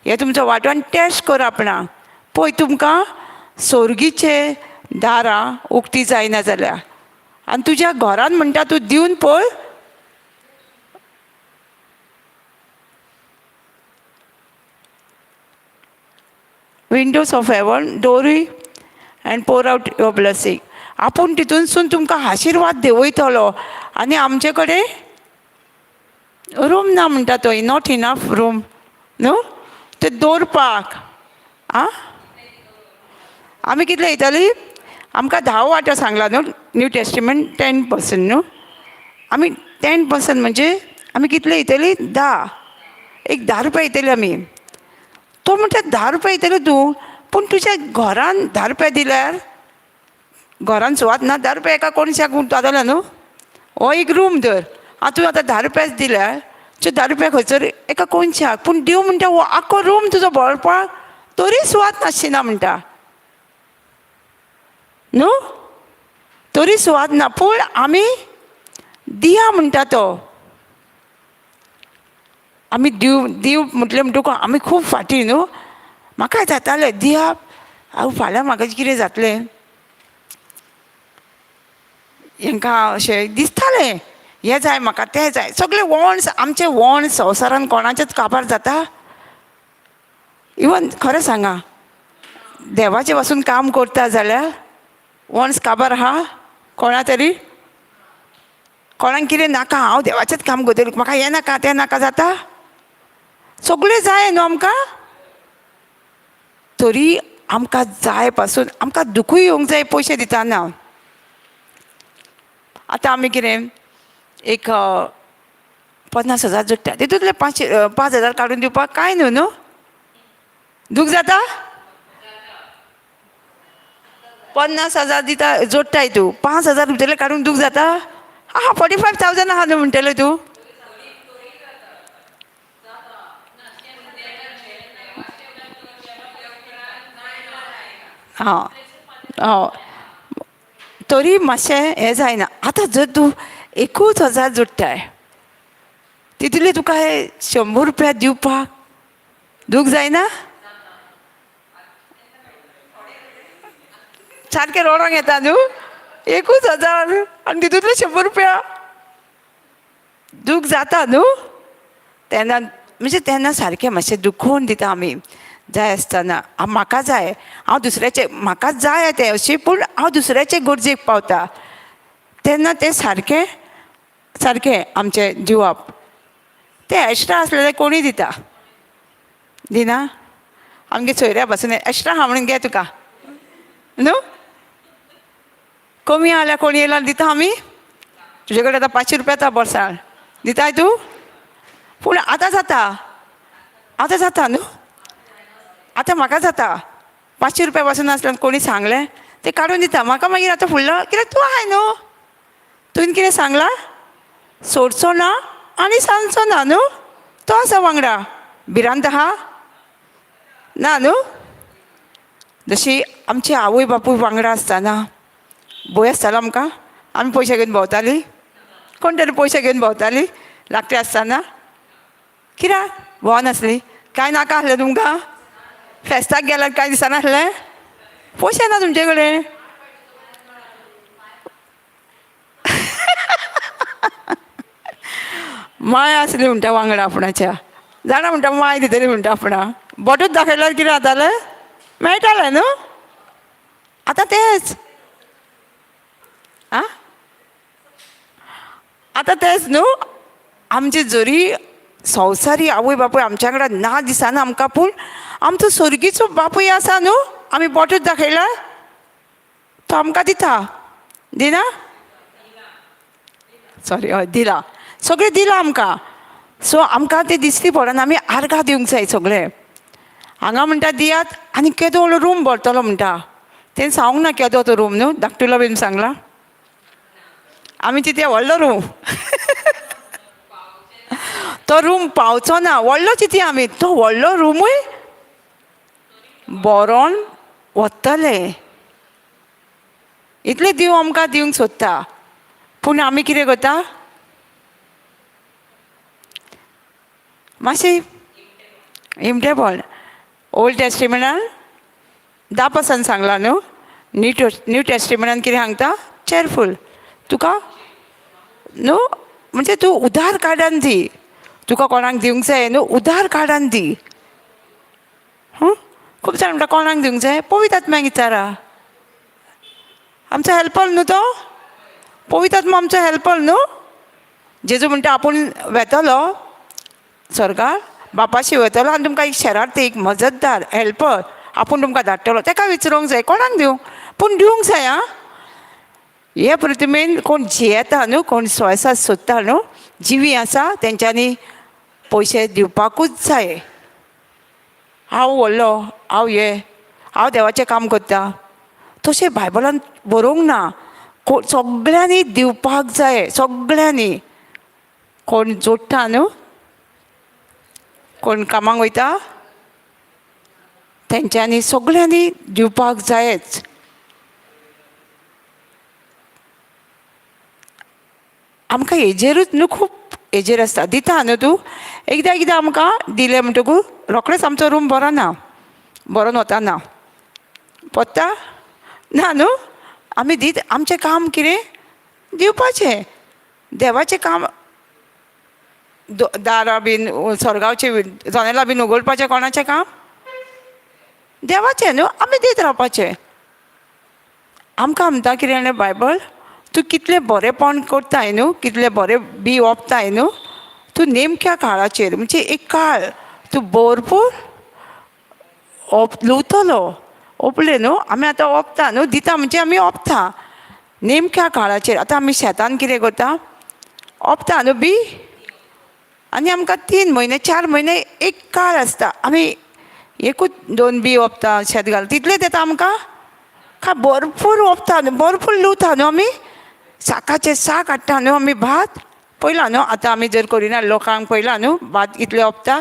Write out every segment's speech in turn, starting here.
हे तुमचो वांटो आनी टेस्ट कर आपणाक, पळय तुमकां सोर्गीचे दारां उक्ती जायना जाल्यार. आनी तुज्या घरान म्हणटा तूं दिवन पळय, विंडोज ऑफ हेवन डोरी and pour out your blessing. आपूण तितूनसून तुमकां आशिर्वाद देंवयतलो. आनी आमचे कडेन रूम ना म्हणटा तो, not enough room न्हू ते दवरपाक. आं, आमी कितले येताली, आमकां 10 वांटो सांगला न्हू, न्यू टेस्टिमेंट 10% न्हू. आमी 10% म्हणजे आमी कितले येतली, 10, एक 10 रुपया येतली आमी. तो म्हणटा 10 रुपया येतले तूं, पूण तुज्या घरान 10 रुपया दिल्यार घरान सुवात ना, 10 रुपया एका कोणशाक जातले न्हू, हो एक रूम धर. आं, तूं आतां 10 रुपयाच दिल्यार तुजे 10 रुपया खंयसर एका कोनशाक, पूण देव म्हणटा हो आख्खो रूम तुजो भरपाक तरी सुवात नासची ना म्हणटा न्हू, तरी सुवात ना, पूण आमी दिया म्हणटा तो. आमी दिव दिव म्हटलें म्हणटकूच आमी खूब फाटीं न्हू. म्हाका जातालें दिया, हांव फाल्यां म्हाका कितें जातलें, हेंकां अशें दिसतालें, हें जाय म्हाका तें जाय, सगळे वॉन्ट्स आमचे वॉन्ट्स संवसारान कोणाचेच काबार जाता. इवन खरें सांगा, देवाचें पासून काम करता जाल्यार वॉन्ट्स काबार आहा कोणा तरी, कोणाक कितें नाका, हांव देवाचेंच काम करतलें, म्हाका हें नाका तें नाका जाता, सगळें जाय न्हू आमकां. तरी आमकां जाय पासून आमकां दुखूय येवंक जाय पयशे दितना. आतां आमी कितें एक 50,000 जोडटा, तितूंतले 5,000 काडून दिवपाक कांय न्हू न्हू, दूख जाता. 50,000 दिता जोडटाय तूं, 5,000 भितरले काडून दूख जाता. आहा 45,000 आहा न्हू म्हणटलें तूं. हां हय, तरी मातशें हें जायना. आतां जर तूं 1,000 जोडटाय, तितूंतले तुका 100 रुपया दिवपाक दूख जायना, सारकें रडोंक येता न्हू. 1,000 आनी तितूंतले 100 रुपया दूख जाता न्हू. तेन्ना म्हणजे तेन्ना सारकें मातशें दुखोवन दिता आमी जाय आसतना. म्हाका जाय, हांव दुसऱ्याचे, म्हाका जाय तें अशें, पूण हांव दुसऱ्याचे गरजेक पावता तेन्ना तें सारकें सारकें आमचें दिवप. तें एक्स्ट्रा आसलें कोणूय दिता, दिना आमगे सोयऱ्या पासून एक्स्ट्रा आहा म्हणून घे तुका न्हू, कमी आल्यार कोण येयल्यार दिता आमी. तुजे कडेन आतां 500 रुपया येता बोल्सार, दिताय तूं, पूण आतां जाता, आतां जाता न्हू, आतां म्हाका जाता. 500 रुपया पासून आसल्यार कोणी सांगलें तें काडून दिता म्हाका, मागीर आतां फुडलो कित्याक तूं आहाय न्हू, तुवें कितें सांगलां सोडचो ना आनी सांगचो ना न्हू, तो आसा वांगडा, भिरांत आहा ना न्हू. जशी आमची आवय बापूय वांगडा आसतना भंय आसतालो आमकां, आमी पयशे घेवन भोंवतालीं, कोण तरी पयशे घेवन भोंवतालीं धाकटी आसतना, कित्याक भोंवनासली, कांय नाका आसलें तुमकां, फेस्ताक गेल्यार कांय दिसनासलें, पयशे ना तुमचे कडेन. माय आसली म्हणटा वांगडा आपणाच्या, जाणा म्हणटा माय दितली म्हणटा आपणा, बोटूच दाखयल्यार कितें जातालें, मेळटालें न्हू. आतां तेंच आं, आतां तेंच न्हू. आमची जरी संवसारी आवय बापूय आमच्या वांगडा ना दिसना आमकां, पूण आमचो स्वर्गीचो बापूय आसा न्हू, आमी बोटूच दाखयल्यार तो आमकां दिता, दिना, सॉरी हय दिला, सगळें दिलां आमकां. सो आमकां तें दिसती पडना, आमी आर्गां दिवंक जाय सगळें. हांगा म्हणटा दियात आनी केदो व्हडलो रूम भरतलो म्हणटा, तेणें सांगूंक ना केदो तो रूम न्हू, धाकटुलो बीन सांगला, आमी तितले व्हडलो रूम, तो रूम पावचो ना, व्हडलो चिंतया आमी, तो व्हडलो रुमूय बरोवन वतले. इतले देव आमकां दिवंक सोदता, पूण आमी कितें करता, मातशें इमटेपण. ओल्ड टेस्टिमेंटान धा पर्संट सांगलां न्हू. न्यू न्यू टेस्टिमेंटान कितें सांगता? चेरफूल तुका न्हू, म्हणजे तूं उदार कार्डान दी. तुका कोणाक दिवंक जाय न्हू, उदार कार्डान दी. खूब जाण म्हणटा कोणाक दिवंक जाय? पवित्र आत्म्याक विचारा. आमचो हेल्पर न्हू तो, पवित्र आत्मा आमचो हेल्पर न्हू. जेजू म्हणटा आपूण वेतलो स्वर्गार, बापाशी वतलो आनी तुमकां एक शरार्थी, एक मजतदार हेल्पर आपूण तुमकां धाडटलो. ताका विचारूंक जाय कोणाक दिवं, पूण दिवंक जाय. आं, हे प्रतिमेन कोण जियेता न्हू, कोण स्वासात सोदता न्हू, जिवी आसा तेंच्यांनी पयशे दिवपाकूच जाय. हांव व्हडलो, हांव हे, हांव देवाचें काम करता, तशें बायबलान बरोवंक ना. सगळ्यांनी दिवपाक जाय, सगळ्यांनी. कोण जोडटा न्हू, कोण कामाक वयता, तेंच्यांनी सगळ्यांनी दिवपाक जायच. आमकां हेजेरूच न्हू खूब हेजेर आसता. दिता न्हू तूं, एकदां एकदां आमकां दिलें म्हणटकूच रोखडेंच आमचो रूम बरो ना, बरोन वताना पोत्ता ना न्हू. आमी दीत, आमचें काम कितें दिवपाचें, देवाचें काम. दारां बीन स्वर्गावचें जनेलां बीन उगडपाचें कोणाचें काम? देवाचें न्हू. आमी दीत रावपाचें. आमकां म्हणटा कितें जाणा बायबल, तूं कितलें बरेंपण करताय न्हू, कितलें बरें बी ओंपताय न्हू, तूं नेमक्या काळाचेर, म्हणजे एक काळ तूं भरपूर लुवतलो. ओंपलें न्हू, आमी आतां ओंपता न्हू, दिता म्हणजे आमी ओंपता नेमक्या काळाचेर. आतां आमी शेतान कितें करता, ओंपता न्हू बी, आनी आमकां 3 म्हयने 4 म्हयने एक काळ आसता, आमी एकूच 2 बी ओंपता, शेत घालता, तितलेंच येता आमकां. काय भरपूर ओंपता न्हू, भरपूर लुवता न्हू आमी, साकाचे साक हाडटा न्हू आमी भात. पयला न्हू, आतां आमी जर करिना लोकांक पयला न्हू, भात कितले ओंपता,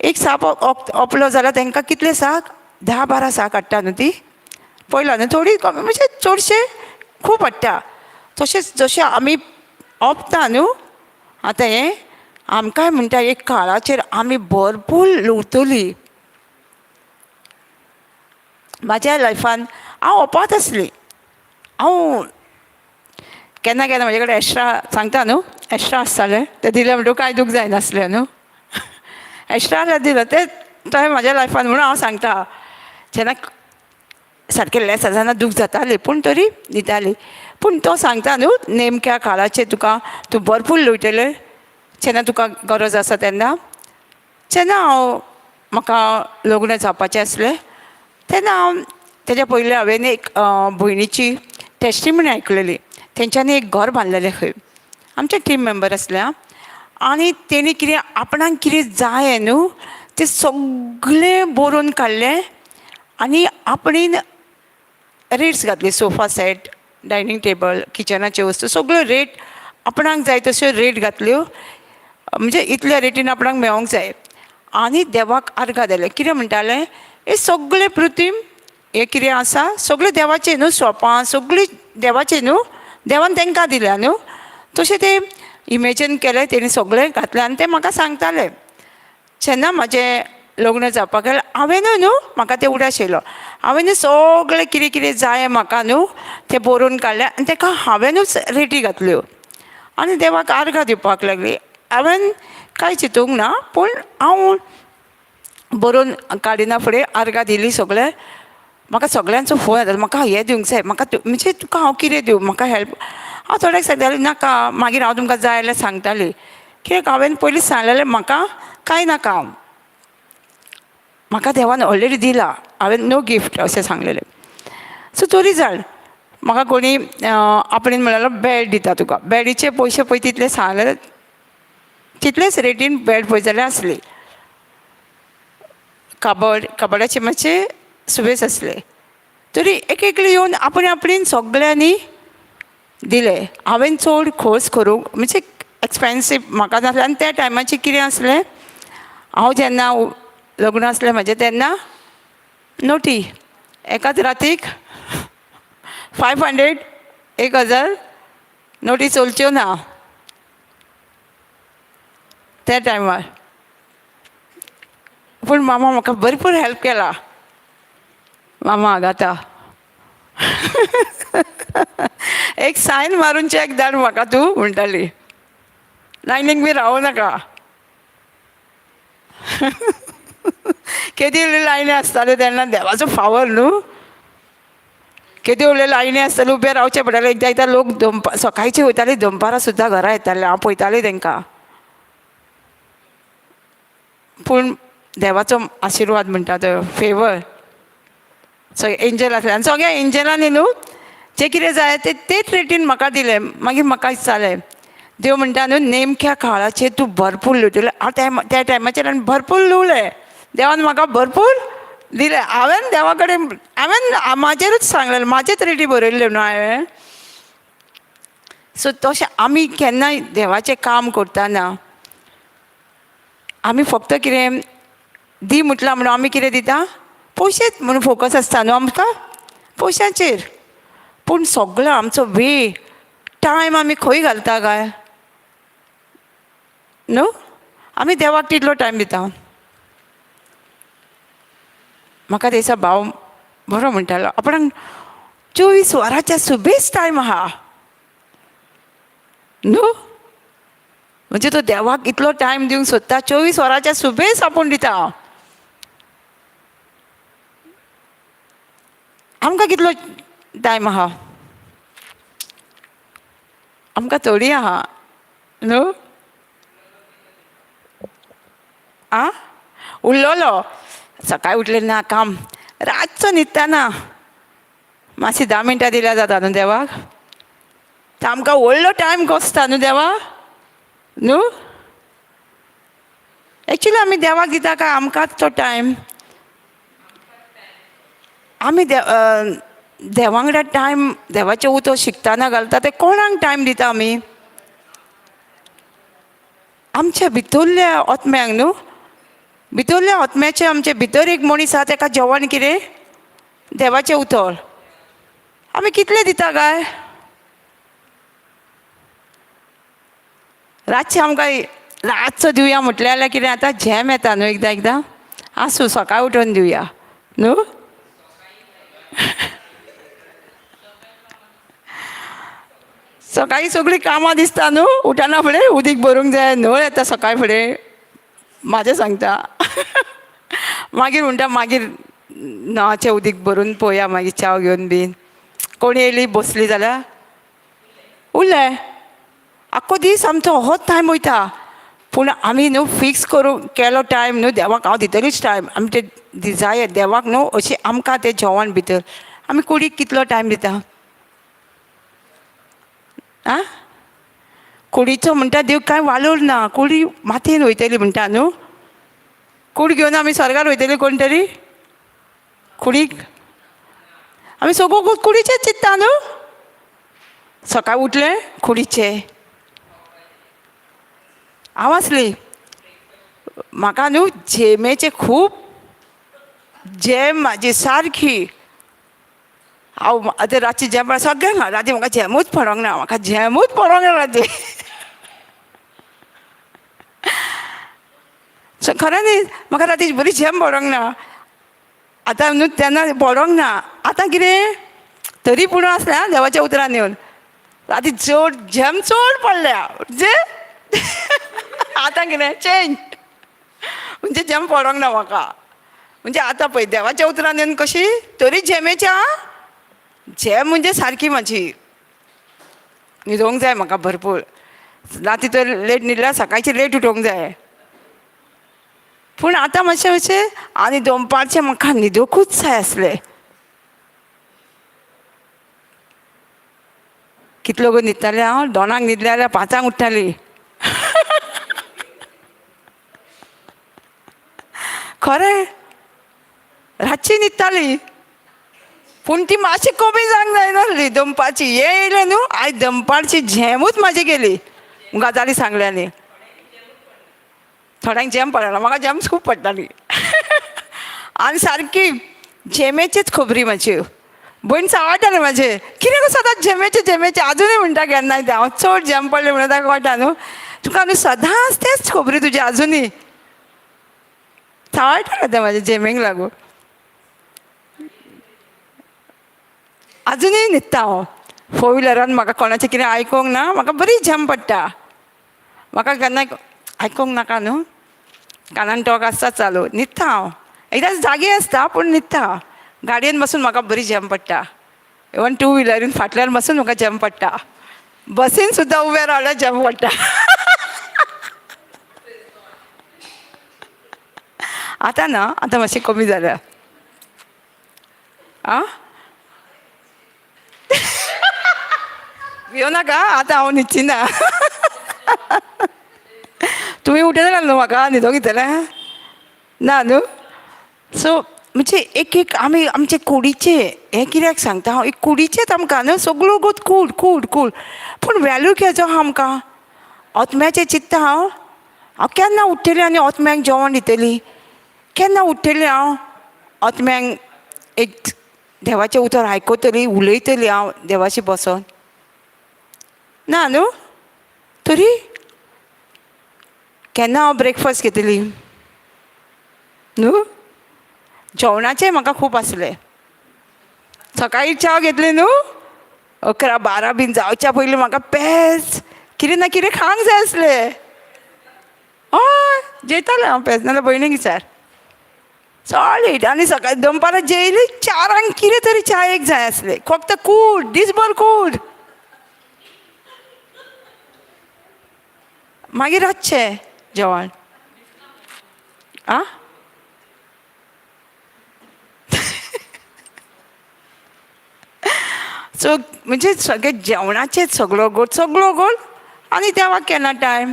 एक साप ओंपलो जाल्यार तांकां कितले साक, 10-12 साक हाडटा न्हू ती. पयला न्हू, थोडी कमी म्हणजे चडशे खूब हाडटा. तशेंच जशें आमी ओंपता न्हू आतां हें आमकांय म्हणटा एक काळाचेर आमी भरपूर लुवतली. म्हाज्या लायफान हांव ओंपत आसली. हांव केन्ना केन्ना म्हजे कडेन एक्स्ट्रा सांगता न्हू, एक्स्ट्रा आसतालें तें दिलें म्हणटकूच कांय दूख जायनासलें न्हू. एक्स्ट्रा जाल्यार दिलें तें तुवें म्हाज्या लायफान, म्हणून हांव सांगता जेन्ना सारकें लेस आसतना दूख जातालें, पूण तरी दिताली. पूण तो सांगता न्हू नेमक्या काळाचेर तुका तूं भरपूर लुवतलें जेन्ना तुका गरज आसा तेन्ना. जेन्ना हांव म्हाका लग्न जावपाचें आसलें तेन्ना हांव तेज्या पयलीं हांवें एक भयणीची टेस्टिमनी आयकलेली. तेंच्यांनी एक घर बांदलेलें खंय, आमचे टीम मेंबर आसल्या, आनी तेणी कितें आपणाक कितें जाय न्हू तें सगळें बरोवन काडलें आनी आपणेन रेट्स घातली. सोफा सेट, डायनींग टेबल, किचनाच्यो वस्तू, सगळ्यो रेट आपणाक जाय तश्यो रेट घातल्यो, म्हणजे इतल्या रेटीन आपणाक मेळोंक जाय. आनी देवाक आर्गां दिलें. कितें म्हणटालें, हें सगळें पृथ्वी हें कितें आसा सगळें देवाचें न्हू, सोपां सगळीं देवाचें न्हू, देवान तांकां दिल्या न्हू. तशें तें इमेजीन केलें तेणी, सगळें घातलें आनी तें म्हाका सांगतालें. जेन्ना म्हाजें लग्न जावपाक गेलें हांवेनूय न्हू म्हाका तें उडास येयलो, हांवेनूय सगळें कितें कितें जाय म्हाका न्हू तें बरोवन काडलें आनी ताका हांवेनूच रेटी घातल्यो आनी देवाक आर्गां दिवपाक लागली. हांवेन कांय चिंतूंक ना, पूण हांव बरोवन काडिना फुडें आर्गां दिली सगळें. म्हाका सगळ्यांचो फोन येतालो, म्हाका हें दिवंक जाय, म्हाका म्हणजे तुका हांव कितें दिवं, म्हाका हेल्प. हांव थोड्यांक सांगतालें नाका, मागीर हांव तुमकां जाय जाल्यार सांगतालें. कित्याक हांवें पयलीं सांगलेलें म्हाका कांय नाका, म्हाका देवान ऑलरेडी दिला, हांवें नो गिफ्ट अशें सांगलेलें. सो तरी जाण म्हाका कोणी आपणेन म्हणलेलो बेड दिता तुका, बेडीचे पयशे पळय तितले सांगलेले तितलेच रेटीन बेड पळय जाल्यार आसली. कबड, कबडाचे मातशे सुबेज आसले, तरी एक एकले येवन आपण आपणेन सगळ्यांनी दिले. हांवें चड खोस करूंक म्हणजे एक्सपेन्सीव म्हाका नासलें. आनी त्या टायमाचेर कितें आसलें, हांव जेन्ना लग्न आसलें म्हाजें तेन्ना नोटी एकाच रातीक 500 1000 नोटी चलच्यो ना त्या टायमार. पूण मामा म्हाका भरपूर हेल्प केला. मामा आगाता एक सायन मारून चॅक धाड म्हाका तूं म्हणटाली, लायनीक बी रावूं नाका. केदी व्हडली लायनी आसताल्यो तेन्ना, देवाचो फावर न्हू. केदी व्हडल्यो लायनी आसताल्यो, उबें रावचें पडटालें. एकदां एकदां लोक दनपा सकाळचे वयताले, दनपारां सुद्दां घरा येताले. हांव पळयतालें तेंकां. पूण देवाचो आशिर्वाद म्हणटा तो फेवर, सगळे एंजल आसले आनी सगळ्या एंजलांनी न्हू जें कितें जाय तें तेच रेटीन म्हाका दिलें. मागीर म्हाका दिसतालें देव म्हणटा न्हू नेमक्या काळाचेर तूं भरपूर लुवतलें. हांव त्या टायमाचेर आनी भरपूर लुवलें. देवान म्हाका भरपूर दिलें. हांवें देवा कडेन हांवें म्हाजेरूच सांगलेलें, म्हाजेच रेटी बरयल्ल्यो न्हू हांवें. सो तशें आमी केन्नाय देवाचें काम करतना आमी फक्त कितें दी म्हटलां म्हणून आमी कितें दिता, पयशेच म्हणून फोकस आसता न्हू आमकां पयशांचेर. पूण सगळो आमचो वेळ टायम आमी खंय घालता काय न्हू? आमी देवाक कितलो टायम दिता? म्हाका दिसा भाव बरो म्हणटालो, आपणाक 24 वरांच्या सुबेज टायम आहा न्हू. म्हणजे तो देवाक इतलो टायम दिवंक सोदता, 24 वरांच्या सुबेज आपूण दिता. आमकां कितलो टायम आहा? आमकां थोडी आहा न्हू. आ उरलोलो सकाळी उठले ना काम, रातचो न्हिदतना मातशी 10 मिनटां दिल्यार जाता न्हू देवाक. तर आमकां व्हडलो टायम कोसता न्हू देवा न्हू. एक्चुली आमी देवाक दिता काय आमकांच तो टायम? आमी देवा वांगडा टायम, देवाचें उतर शिकतना घालता, ते कोणाक टायम दिता आमी? आमच्या भितरल्या आत्म्यांक न्हू. भितरल्या आत्म्याचे आमचे भितर एक मनीस आहा, तेका जेवण कितें? देवाचें उतर. आमी कितलें दिता काय? रातचें आमकां रातचो दिवया म्हटलें जाल्यार कितें आतां झेम येता न्हू एकदां एकदां. आसूं सकाळी उठोवन दिवया न्हू. सकाळीं सगळीं कामां दिसता न्हू, उठना फुडें उदीक भरूंक जाय, न्हय येता सकाळ फुडें म्हाजें सांगता. मागीर म्हणटा मागीर णवाचें उदीक भरून पळोवया, मागीर च्याव घेवन बीन. कोण येयली बसली जाल्यार उरलें. आख्खो दीस आमचो होच टायम वयता. पूण आमी न्हू फिक्स करूं केलो टायम न्हू देवाक हांव दितलीच टायम. आमी ते डिजायर देवाक न्हू अशें आमकां तें जेवण भितर आमी कुडीक कितलो टायम दिता? आं कुडीचो म्हणटा देव कांय वालोर ना, कुडी मातयेन वयतली म्हणटा न्हू. कूड घेवन आमी स्वर्गार वयतली कोण तरी कुडीक. आमी सगळो कुडीचेच चिंत्ता न्हू. सकाळी उठलें कुडीचे. हांव आसली म्हाका न्हू झेमेचें खूब झेम म्हाजी सारकी. हांव आतां रातची झेम सगळ्यांक राती म्हाका झेमूच पडोंक ना, म्हाका झेमूच पडोंक ना राती. खरें न्ही, म्हाका राती बरी झेम पडोंक ना. आतां न्हू तेन्ना पडोंक ना. आतां कितें तरी पूण आसलें आं देवाच्या उतरान येवन राती चड झेम चड पडल्या म्हणजे आतां कितें चेंज म्हणजे झेम पडोंक ना म्हाका. म्हणजे आतां पळय देवाच्या उतरान येवन कशी तरी झेमेच्या झेम म्हणजे सारकी म्हाजी. न्हिदोंक जाय म्हाका भरपूर. राती तर लेट न्हिदल्यार सकाळची लेट उठोवंक जाय. पूण आतां मातशें मातशें आनी दनपारचें म्हाका न्हिदोकूच जाय आसलें. कितलो गो न्हिदतालें हांव? 2 न्हिदलें जाल्यार 5 उठ्ठाली. खरें रातची न्हिदताली. पूण ती मातशी कमी जावंक जायनासली दनपारची. हें येयलें न्हू आयज दनपारची झेमूच म्हाजी गेली गजाली सांगल्यांनी. थोड्यांक झेम पडना, म्हाका झेम खूब पडटाली. आनी सारकी झेमेचीच खबरी म्हाज्यो. भयण चाळटालें म्हाजें, कितें गो सदांच झेमेचें झेमेचें. आजुनूय म्हणटा केन्नाय तें, हांव चड झेम पडलें म्हणून ताका कळटा न्हू तुका न्हू सदांच तेच खबरी तुजी आजुनूय. थाळटा तें म्हाजें जेमींक लागून. आजुनूय न्हिदता हांव फोर व्हिलरान. म्हाका कोणाचें कितें आयकूंक ना, म्हाका बरी झेम पडटा. म्हाका केन्नाय आयकूंक नाका न्हू, कानान टॉक आसता चालू, न्हिदता हांव. एकदां जागी आसता पूण न्हिदता. गाडयेन बसून म्हाका बरी झेम पडटा. इवन टू व्हिलरीन फाटल्यान बसून म्हाका झेम पडटा. बसीन सुद्दां उबें रावल्यार झेम पडटा. आतां ना, आतां मातशें कमी जाल्या. आं, भियो नाका, आतां हांव न्हिदची ना. तुमी उठयतले न्हू म्हाका न्हिदोंक दितले ना न्हू? सो म्हणजे एक एक आमी आमचे कुडीचे हें कित्याक सांगता हांव, एक कुडीचेच आमकां न्हू सगळ्यो गोत कूड कूड कूड, पूण वेल्यू खेचो आहा आमकां आत्म्याचें चिंत्ता हांव. हांव केन्ना उठ्ठलें आनी आत्म्याक जेवण दितली? केन्ना उठ्ठलें हांव आत्म्याक एक देवाचें उतर आयकतली, उलयतली हांव देवाशी बसोन? ना न्हू? तरी केन्ना हांव ब्रेकफास्ट घेतली न्हू? जेवणाचें म्हाका खूब आसलें. सकाळीं च्या घेतली न्हू, 11-12 बीन जावच्या पयलीं म्हाका पेज कितें ना कितें खावंक जाय आसलें. हय, जेयतालें हांव पेज, नाल्यार भयणीक विचार. सॉलीड. आनी सकाळीं दनपारां जेयली, 4 कितें तरी च्यायेक जाय आसलें. फक्त कूड, दीसभर कूड. मागीर रातचें जेवण. आं, सो म्हणजे सगळें जेवणाचेच सगळो गोड, सगळो गोड. आनी देवाक केन्ना टायम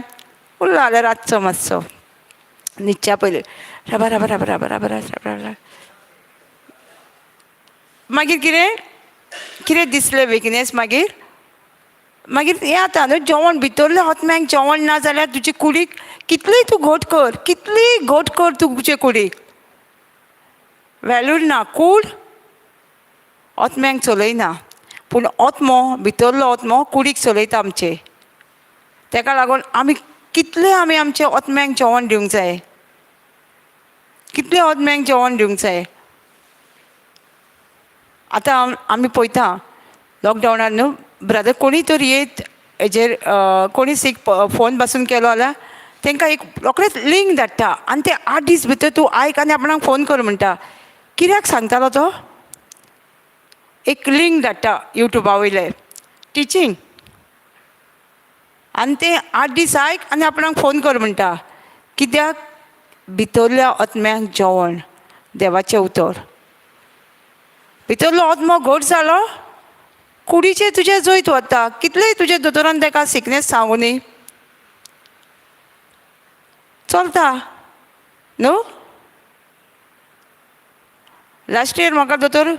उरलो जाल्यार रातचो मातसो न्हिदच्या पयलीं रबा रबा रबा रबा रबा रबा रबा. मागीर कितें कितें दिसलें विकनेस, मागीर मागीर हें जाता न्हू. जेवण भितरलें आत्म्याक जेवण ना जाल्यार तुजे कुडीक कितलीय तूं घट कर, कितलीय घट कर तुजे कुडीक, वेल्यू ना. कूड आत्म्याक चलयना, पूण आत्मो, भितरलो आत्मो कुडीक चलयता आमचे. तेका लागून आमी कितले आमी आमचे आत्म्याक जेवण दिवंक जाय, कितले आत्म्याक जेवण दिवंक जाय. आतां आमी पळयता लॉकडावनान न्हू ब्रदर, कोणी तरी येत हेजेर कोणी सीक फोन पासून केलो जाल्यार तांकां एक रोखडेच लिंक धाडटा आनी ते 8 दीस भितर तूं आयक आनी आपणाक फोन कर म्हणटा. कित्याक सांगतालो तो? एक लिंक धाडटा युट्यूबा वयले टिचींग आनी ते 8 दीस आयक आनी आपणाक फोन कर म्हणटा. कित्याक? भितरल्या आत्म्याक जेवण, देवाचें उतर. भितरलो आत्मो घट जालो, कुडीचें तुजें जैत वता. कितलेंय तुजे दोतोरान ताका सिकनेस सांगू न्ही, चलता न्हू. लास्ट इयर म्हाका दोतोर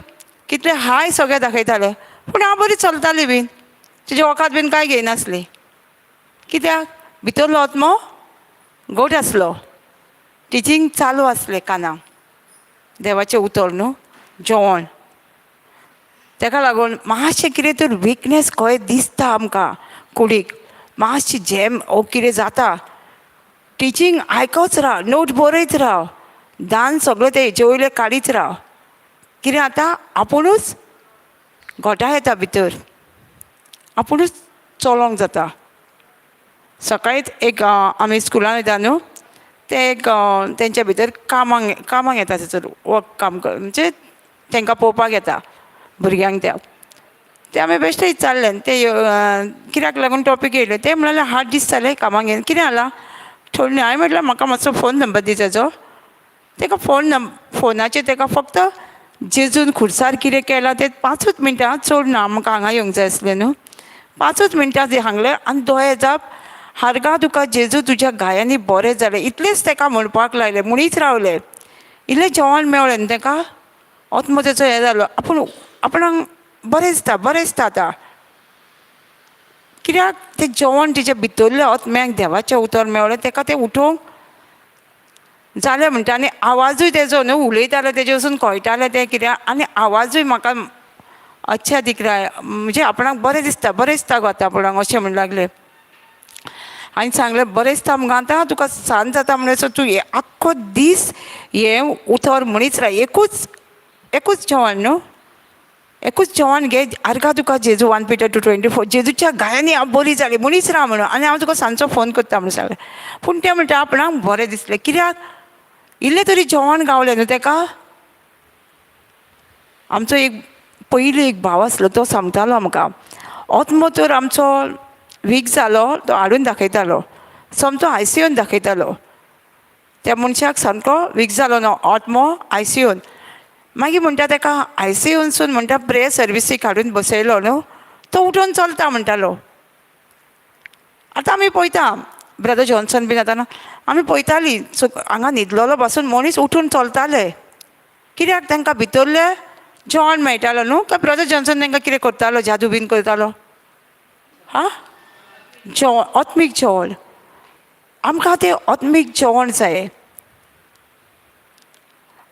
कितले हाय सगळें दाखयताले, पूण हांव बरी चलताली बीन, तुजें वखद बीन कांय घेयनासली. कित्याक? भितरलो आत्मो घट आसलो, टिचींग चालू आसलें कानाक, देवाचें उतर न्हू, जेवण. तेका लागून मातशें कितें तर विकनेस खंय दिसता आमकां कुडीक, मातशी झेम ओ कितें जाता, टिचींग आयकच राव, नोट बरयत राव, दान सगळें ते हेचे वयलें काडीत राव. कितें आतां आपुणूच घोटा येता भितर, आपुणूच चलोंक जाता. सकाळींच एक आमी स्कुलान वयता न्हू, ते एक तेंच्या भितर कामाक कामाक येता थंयसर, वर्क काम कर म्हणजे तांकां पळोवपाक येता भुरग्यांक. त्या ते आमी बेश्टे विचारलें, ते कित्याक लागून टॉपीक येयले, ते म्हणलें 8 दीस जाले कामाक येवन, कितें जालां थोडे. हांवें म्हटल्यार म्हाका मातसो फोन नंबर दी तेजो. ताका फोन फोनाचेर ताका फक्त जेजून खुर्सार कितें केलां तें 5 मिनटां, चड ना, म्हाका हांगा येवंक जाय आसलें न्हू. 5 मिनटां तें सांगलें आनी दोळे जाप हारगा तुका जेजू तुज्या घायांनी बरें जालें, इतलेंच ताका म्हणपाक लायलें. म्हणीच रावलें, इल्लें जेवण मेवळें न्हू ताका, आत्मो तेचो हें जालो, आपूण आपणाक बरें दिसता, बरें दिसता आतां. कित्याक तें जेवण तिच्या भितरल्या आत्म्याक देवाचें उतर मेवळें, ताका तें उठोवंक जालें म्हणटा. आनी आवाजूय तेजो न्हू उलयतालो तेजे वचून कळटालें तें कित्याक, आनी आवाजूय म्हाका अच्छा दिख रहा है, म्हणजे आपणाक बरें दिसता, बरें दिसता गो आतां आपणाक, अशें म्हण लागलें. आनी सांगलें बरें दिसता मुगो आतां तुका सांज जाता म्हणसर तूं हें आख्खो दीस हें उतर म्हणीत राव एकूच एकूच जेवण न्हू एकूच जेवण घे आर्गां तुका जेजू 1 Peter 2:24 जेजूच्या घायांनी हांव बरी जाली म्हणीच राव म्हणून आनी हांव तुका सांजचो फोन करता म्हणून सांगलें. पूण तें म्हणटा आपणाक बरें दिसलें कित्याक इल्लें तरी जेवण गावलें न्हू तेका. आमचो एक पयलीं एक भाव आसलो तो सांगतालो आमकां आत्मो तर आमचो वीक जालो तो हाडून दाखयतालो सोमतो आयसीयून दाखयतालो त्या मनशाक सामको वीक जालो न्हू आत्मो आयसीयून. मागीर म्हणटा तेका आयसीयूनसून म्हणटा प्रेयर सर्विसीक हाडून बसयलो न्हू तो उठून चलता म्हणटालो. आतां आमी पळयता ब्रदर जॉन्सन बीन आतां आमी पळयतालीं हांगा न्हिदलेलो पासून मनीस उठून चलताले कित्याक तांकां भितरलें जेवण मेळटालो न्हू. काय ब्रदर जॉन्सन तांकां कितें करतालो जादू बीन करतालो? हा जेवण आत्मीक जेवण आमकां तें आत्मीक जेवण जाय.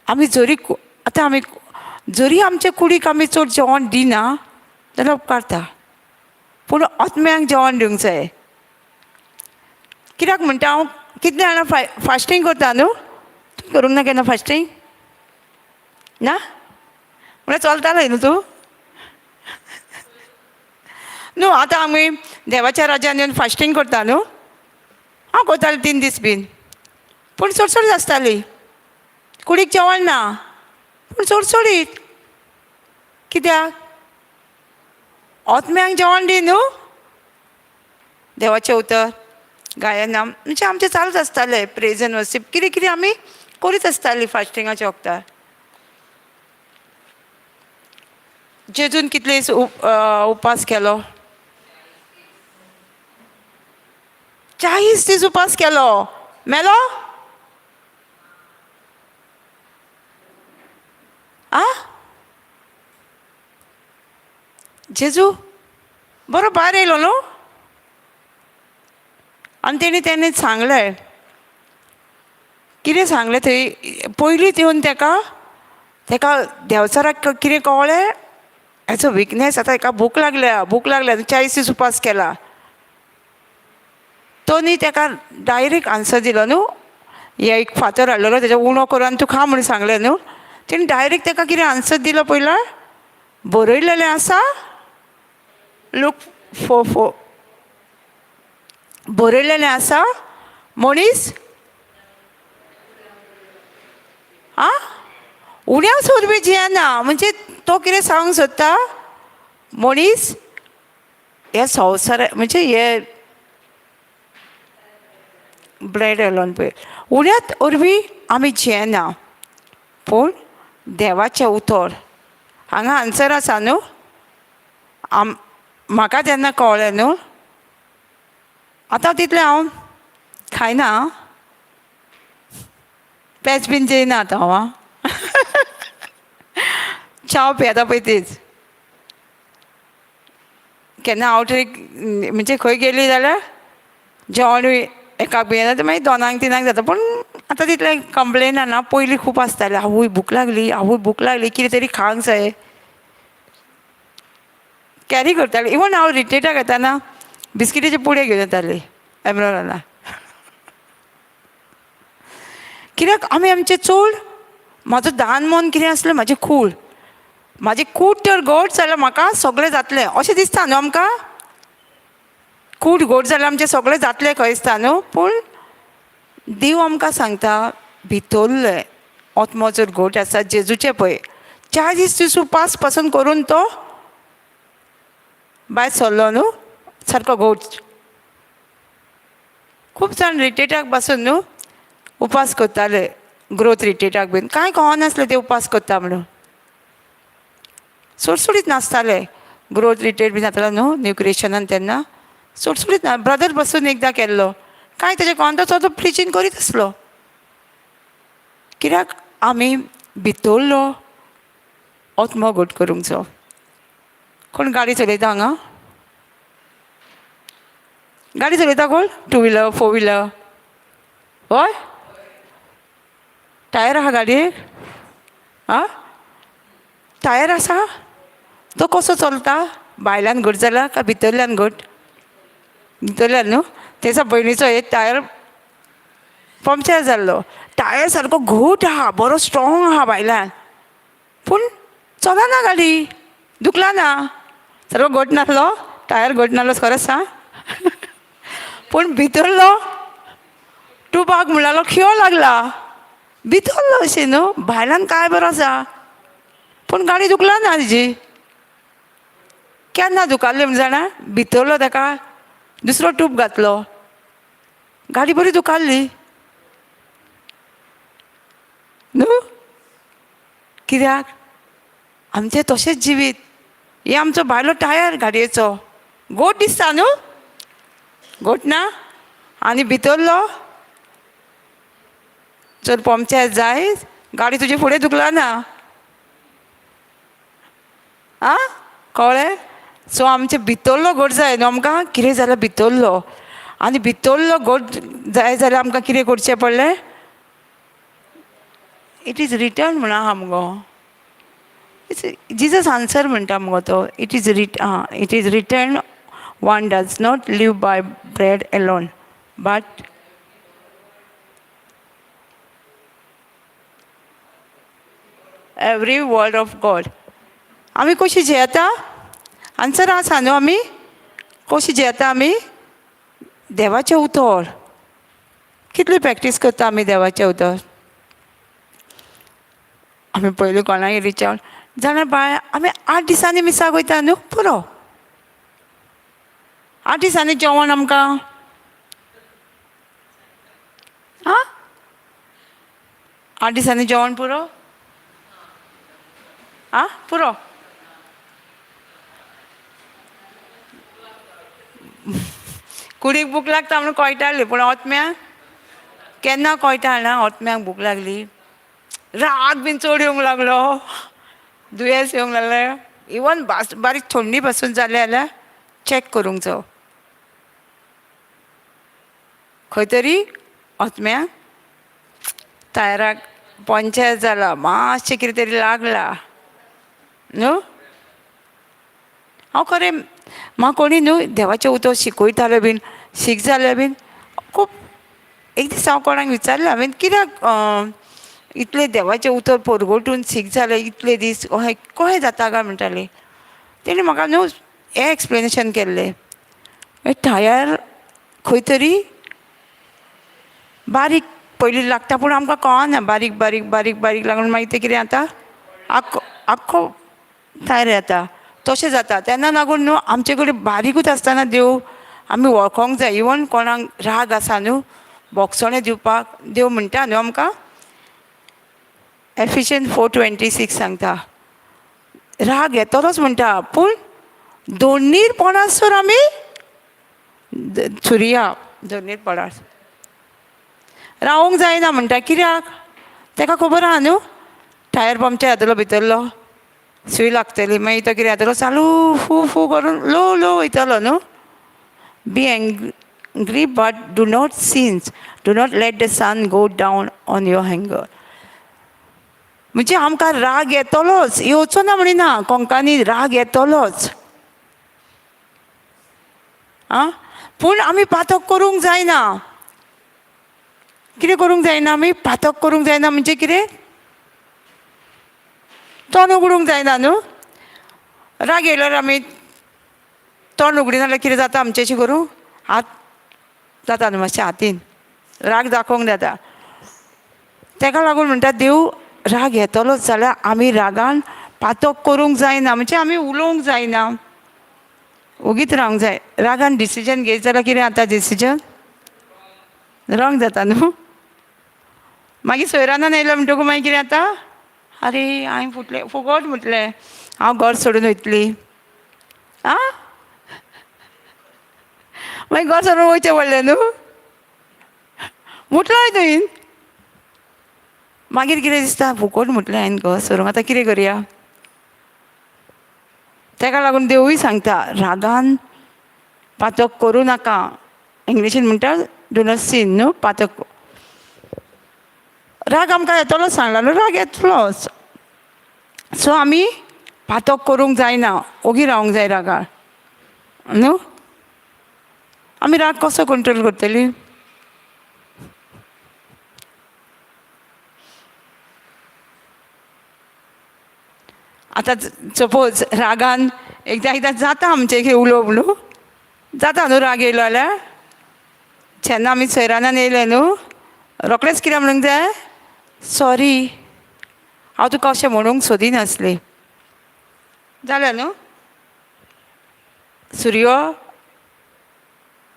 आमी जरी आतां आमी जरी आमच्या कुडीक आमी चड जेवण दिना जाल्यार उपकारता पूण आत्म्यांक जेवण दिवंक जाय. कित्याक म्हणटा हांव कितले जाणां फास्टींग करता न्हू? तूं करूंक ना केन्ना फास्टींग? ना म्हळ्यार चलतालें न्हू तूं न्हू. आतां आमी देवाच्या राज्यान येवन फास्टींग करता न्हू. हांव करतालें 3 दीस बीन पूण चडचडीत आसताली कुडीक जेवण ना पूण चडचडीत कित्याक आत्म्यांक जेवण दी न्हू देवाचें उतर गायना म्हणजे आमचें चालूच आसतालें प्रेज एंड वर्शीप कितें कितें आमी करीत आसतालीं फास्टिंगाच्या वखदार. जेजून कितले उपास केलो? 40 दीस उपास केलो. मेलो? आ जेजू बरो भायर येयलो न्हू. आनी तेणी तेणें सांगलें कितें सांगलें थंय पयलींच येवन तेका तेका देंवचाराक कितें कळ्ळें हेचो विकनेस आतां हेका भूक लागल्या भूक लागल्या 40 दीस उपास केला. तो न्ही तेका डायरेक्ट आन्सर दिलो न्हू हे एक फातर हाडलेलो तेज्या उणो करून आनी तूं खा म्हणून सांगलें न्हू. तेणी डायरेक्ट तेका कितें आन्सर दिलो पयला बरयलेलें आसा लूक 4:4 बरयलेलें आसा मनीस आ उण्या सोरबी जियेना. म्हणजे तो कितें सांगूंक सोदता मनीस ह्या संवसार म्हणजे हे ब्रेड एलोन पळय उण्यांत वरवीं आमी जियेना पूण देवाचें उतर हांगा आन्सर आसा न्हू. म्हाका जेन्ना कळ्ळें न्हू आतां तितलें हांव खायना पेज बीन जेयना आतां हांव आं च्याव पियेता पळय तीच. केन्ना आवटरीक म्हणजे खंय गेली जाल्यार जेवणूय एकाक बी येता मागीर 2-3 जाता पूण आतां तितलें कंप्लेन ना. पयलीं खूब आसतालें आवय भूक लागली आवय भूक लागली कितें तरी खावंक जाय कॅरी करतालें. इवन हांव रिट्रीटाक येताना बिस्किटीचे पुडे घेवन येतालें एमरोलाना कित्याक आमी आमचें चड म्हाजो दान मन कितें आसलें म्हाजें कूड म्हाजें कूड तर घट जाल्यार म्हाका सगळें जातलें अशें दिसता न्हू आमकां. कूड घट जाल्यार आमचें सगळें जातलें खंय दिसता न्हू. पूण देव आमकां सांगता भितरलें आत्मो जर घट आसा जेजूचें पळय 40 दीस उपास पासून करून तो भायर सरलो न्हू सारको घट. खूब जाण रिट्रीटाक पासून न्हू उपास करताले ग्रोथ रिट्रीटाक बीन कांय कळनासलें ते उपास करता म्हणून सुडसुडीत नासताले. ग्रोथ रिट्रीट बी जातालो न्हू न्यू क्रिएशनान तेन्ना सुडसुडीत ना. ब्रदर बसून एकदां केल्लो कांय तेजें कळना तो प्रिचींग करीत आसलो कित्याक आमी भितरलो आत्मो घट करूंक जाय. कोण गाडी चलयता हांगा? गाडी चलयता कोण? 2 व्हिलर 4 व्हिलर? हय टायर आहा गाडयेक? आं टायर आसा? तो कसो चलता? भायल्यान घट जाला काय भितरल्यान घट? भितरल्यान न्हू. तेचा भयणीचो एक टायर पंक्चर जाल्लो. टायर सारको घट आहा, बरो स्ट्रोंग आहा भायल्यान, पूण चलना गाडी, दुखला ना. सारको घट नासलो टायर, घट नासलो खरेंच सांग, पूण भितरलो टुबाक म्हणलो खियो लागला भितरलो अशें न्हू, भायल्यान काय बरो आसा पूण गाडी दुखला ना तिजी. केन्ना दुखारली म्हण जाणा, भितरलो ताका दुसरो टूब घातलो, गाडी बरी दुखारली न्हू. कित्याक आमचें तशेंच जिवीत हें आमचो भायलो टायर गाडयेचो गोट दिसता न्हू, गोट ना, आनी भितरलो जर पंक्चर जाय गाडी तुजी फुडें दुखला ना. आं कळ्ळें? सो आमचें भितरलो घट जाय न्हू आमकां, कितें जाल्यार भितरलो, आनी भितरलो घट जाय जाल्यार आमकां कितें करचें पडलें, it is return म्हणून आहा मुगो, जिजस आन्सर म्हणटा मुगो तो, it is it is written one does not live by bread alone but every word of God. आमी कशी जियेता, आन्सर आसा न्हू, आमी कशी जियेता, आमी देवाचें उतर कितली प्रॅक्टीस करता आमी देवाचें उतर. आमी पयलीं कोणाक विचार जाणा बाय, आमी 8 दिसांनी मिसाक वयता न्हू, पुरो 8 दिसांनी जेवण आमकां. आं 8 दिसांनी जेवण पुरो, आं पुरो. कुडीक भूक लागता म्हणून कळटाली, पूण ओतम्याक केन्ना कळटा ना, ओतम्याक भूक लागली, राग बीन चड येवंक लागलो, दुयेंस येवंक लागलें, इवन बारीक थंडी पासून जालें जाल्यार चॅक करूंक जावो खंय तरी ओतम्याक टायराक पंचर जाला, मातशें कितें तरी लागला न्हू. हांव खरें म्हाका कोणी न्हू देवाचें उतर शिकयतालें बीन, शीक जालें बीन खूब. एक दीस हांव कोणाक विचारलें हांवें, कित्याक इतलें देवाचें उतर परगटून शीक जालें इतले दीस अहें कशें जाता काय म्हणटाली. तेणी म्हाका न्हू हें एक्सप्लेनेशन केल्लें, टायर खंय तरी बारीक पयलीं लागता पूण आमकां कळना, बारीक बारीक बारीक बारीक लागून मागीर तें कितें जाता, आख्खो आख्खो टायर येता, तशें जाता. तेन्ना लागून न्हू आमचे कडेन बारीकूच आसतना देव आमी वळखोंक जाय. इवन कोणाक राग आसा न्हू बोगसणें दिवपाक देव म्हणटा न्हू आमकां, एफिशियन 4:26 सांगता, राग येतलोच म्हणटा, पूण दोनीर पडासर आमी सुर्या दोनीर पडास रावोंक जायना म्हणटा. कित्याक ताका खबर आहा न्हू टायर पंक्चर जातलो, भितरलो सूय लागतली, मागीर तो कितें जातलो, चालू फू फू करून लो लो वयतलो न्हू. Be angry but do not sins, do not let the sun go down on your anger. म्हणजे आमकां राग येतलोच, येवचो ना म्हणिना, कोंकानी राग येतलोच आं, पूण आमी पातक करूंक जायना. कितें करूंक जायना आमी, पातक करूंक जायना म्हणजे कितें, तोंड उगडूंक जायना न्हू. राग येयल्यार आमी तोंड उगडिना जाल्यार कितें जाता आमच्याशी करूं, हात जाता न्हू मातशें, हातीन राग दाखोवंक जाता. ताका लागून म्हणटा देव राग येतलोच जाल्यार आमी रागान पातक करूंक जायना, म्हणजे आमी उलोवंक जायना, ओगीच रावंक जाय. रागान डिसिजन घेयत जाल्यार कितें जाता, डिसिजन रॉंग जाता न्हू. मागीर सोयरानान येयलो म्हणटकूच मागीर कितें जाता, आरे हांवें फुटलें फुगोट म्हटलें, हांव घर सोडून वयतली, आं मागीर घर सोडून वयचें पडलें न्हू, म्हटलें तुवें. मागीर कितें दिसता, फुकट म्हटलें हांवें घर सोडूंक, आतां कितें करया. ताका लागून देवूय सांगता रागान पातक करूं नाका. इंग्लिशीन म्हणटा do not scene न्हू, पातक. राग आमकां येतलोच सांगला न्हू, राग येतलोच. सो आमी पातक करूंक जायना, ओगी रावंक जाय रागार न्हू. आमी राग कसो कंट्रोल करतली? आतां सपोज रागान एकदां एकदां जाता आमचें कितें उलोवप न्हू, जाता न्हू राग येयलो जाल्यार? जेन्ना आमी सैरानान येयले न्हू, रोखडेंच कितें म्हणूंक जाय? सॉरी, हांव तुका अशें म्हणूंक सोदिनासलें. जालें न्हू? सुर्यो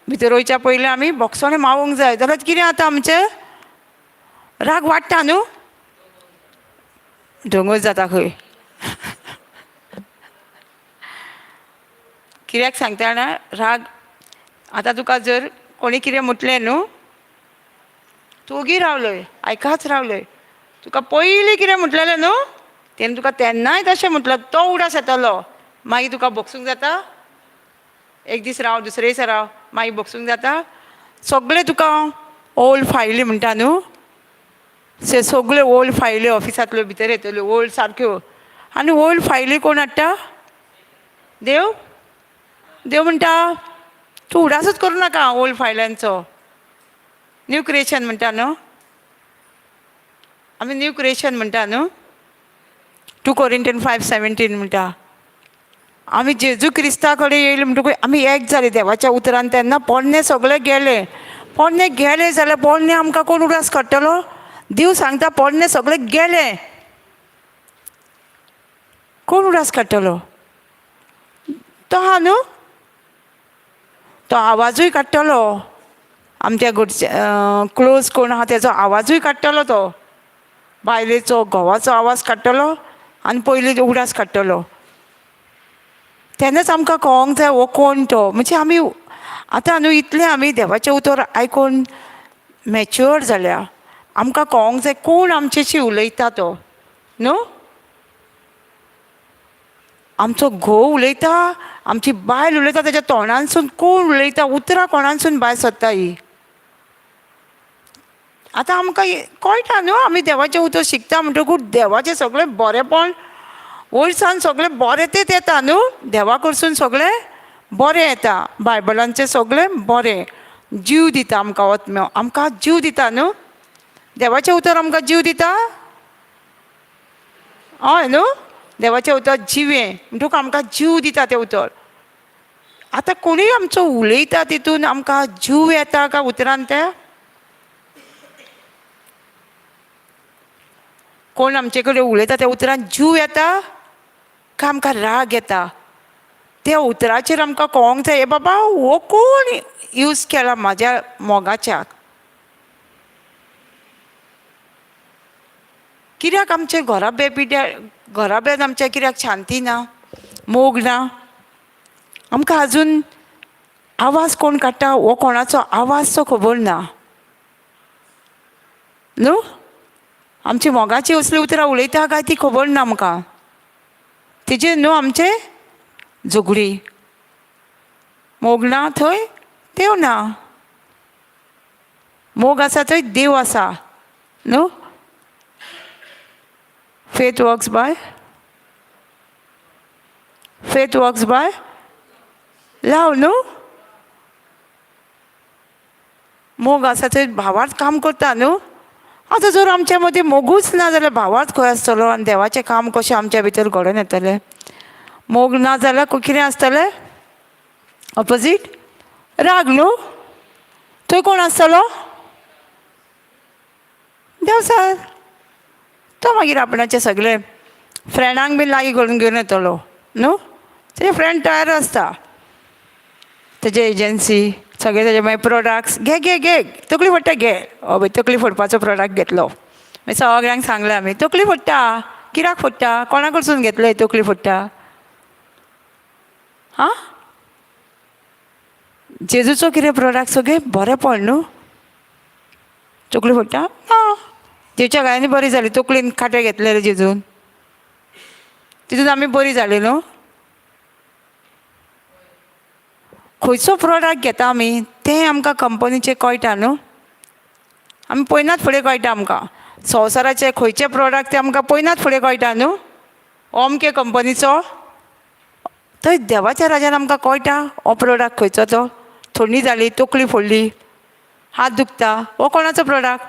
भितर वयच्या पयलीं आमी भोगसणें मागूंक जाय, जाल्यार कितें जाता आमचें? राग वाडटा न्हू, ढोंगूच जाता खंय. कित्याक सांगता जाणा, राग आतां तुका जर कोणी कितें म्हटलें न्हू, तूं ओगी रावलय, आयकाच रावलय, तुका पयलीं कितें म्हटलेलें न्हू तेणें तुका तेन्नाय तशें म्हटलें, तो उडास येतलो, मागीर तुका भोगसूंक जाता? एक दीस राव, दुसरे दीस राव, मागीर भोगसूंक जाता? सगळें तुका ओल्ड फायली म्हणटा न्हू, से सगळ्यो ओल्ड फायली ऑफिसांतल्यो भितर येतल्यो, ओल्ड सारक्यो. आनी ओल्ड फायली कोण हाडटा? देव. देव म्हणटा तूं उडासूच करूं नाका ओल्ड फायल्यांचो. न्यू क्रिएशन म्हणटा न्हू आमी, न्यू क्रिएशन म्हणटा न्हू, 2 Corinthians 5:17 म्हणटा आमी जेजू क्रिस्ता कडेन येयले म्हणटकूच आमी एक जाले देवाच्या उतरान. तेन्ना पोन्ने सगळे गेले, पोन्ने गेले जाल्यार पोन्ने आमकां कोण उडास काडटलो? देव सांगता पोन्ने सगळे गेले, कोण उडास काडटलो? तो आहा न्हू, तो आवाजूय काडटलो, आमच्या घरचे क्लोज कोण आहा तेजो आवाजूय काडटलो, तो बायलेचो घोवाचो आवाज काडटलो आनी पयलीं उडास काडटलो. तेन्नाच आमकां कळोंक जाय हो कोण तो. म्हणजे आमी आतां न्हू इतलें आमी देवाचें उतर आयकून मॅच्युअर जाल्या, आमकां कळोंक जाय कोण आमच्याशी उलयता तो न्हू. आमचो घोव उलयता, आमची बायल उलयता, तेच्या तोंडानसून कोण उलयता, उतरां कोणानसून भायर सरता ही आतां आमकां कळटा न्हू. आमी देवाचें उतर शिकता म्हणटकूच देवाचें सगळें बरेंपण वयरसान सगळें बरें तेंच येता न्हू, देवा कडसून सगळें बरें येता, बायबलांचें सगळें बरें जीव दिता आमकां, आत्म्यो आमकां जीव दिता न्हू, देवाचें उतर आमकां जीव दिता, हय न्हू. देवाचें उतर जिवें म्हणटकूच आमकां जीव दिता तें उतर. आतां कोणूय आमचो उलयता तितून आमकां जीव येता काय उतरान? त्या कोण आमचे कडेन उलयता त्या उतरान जीव येता काय आमकां राग येता? त्या उतराचेर आमकां कळोंक जाय, हे बाबा हो कोण यूज केला म्हाज्या मोगाच्याक? कित्याक आमचे घराबे पिड्या घराब्यान आमच्या कित्याक शांती ना, मोग ना? आमकां आजून आवाज कोण काडटा हो कोणाचो आवाज तो खबर ना न्हू. आमची मोगाची असली उतरां उलयता काय ती खबर ना आमकां, तेजेर न्हू आमचें झगडी. मोग ना थंय देव ना, मोग आसा थंय देव आसा न्हू. Faith works by, faith works by love न्हू. मोग आसा थंय भावार्थ काम करता न्हू. आतां जर आमच्या मदीं मोगूच ना जाल्यार भावार्थ खंय आसतलो आनी देवाचें काम कशें आमच्या भितर घडोवन येतलें? मोग ना जाल्यार कितें आसतलें? ऑपोजीट राग न्हू. थंय कोण आसतलो? देवचार. तो मागीर आपणाचे सगळे फ्रेंडांक बी लागीं करून घेवन येतलो न्हू. तेजे फ्रेंड तयार आसता, तेजे एजन्सी सगळे तेजे मागीर प्रोडक्ट्स घे घे घे, तकली फोडटा घे, हय तकली फोडपाचो प्रोडक्ट घेतलो. मागीर सगळ्यांक सांगलें आमी, तकली फोडटा कित्याक फोडटा, कोणा कडसून घेतले तकली फोडटा? आं, जेजूचो कितें प्रोडक्ट सगळें बरेंपण न्हू, तकली फोडटा ना. जेजूच्या गायांनी बरी जाली, तकलीन कांटे घेतलेले जेजून, तितून आमी बरी जाली न्हू. खंयचो प्रोडक्ट घेता आमी तें आमकां कंपनीचें कळटा न्हू, आमी पळयनात फुडें कळटा आमकां. संवसाराचे खंयचे प्रोडक्ट ते आमकां पळयनात फुडें कळटा न्हू, अमके कंपनीचो. थंय देवाच्या राजान आमकां कळटा हो प्रोडक्ट खंयचो तो, थंडी जाली, तकली फोडली, हात दुखता, हो कोणाचो प्रोडक्ट?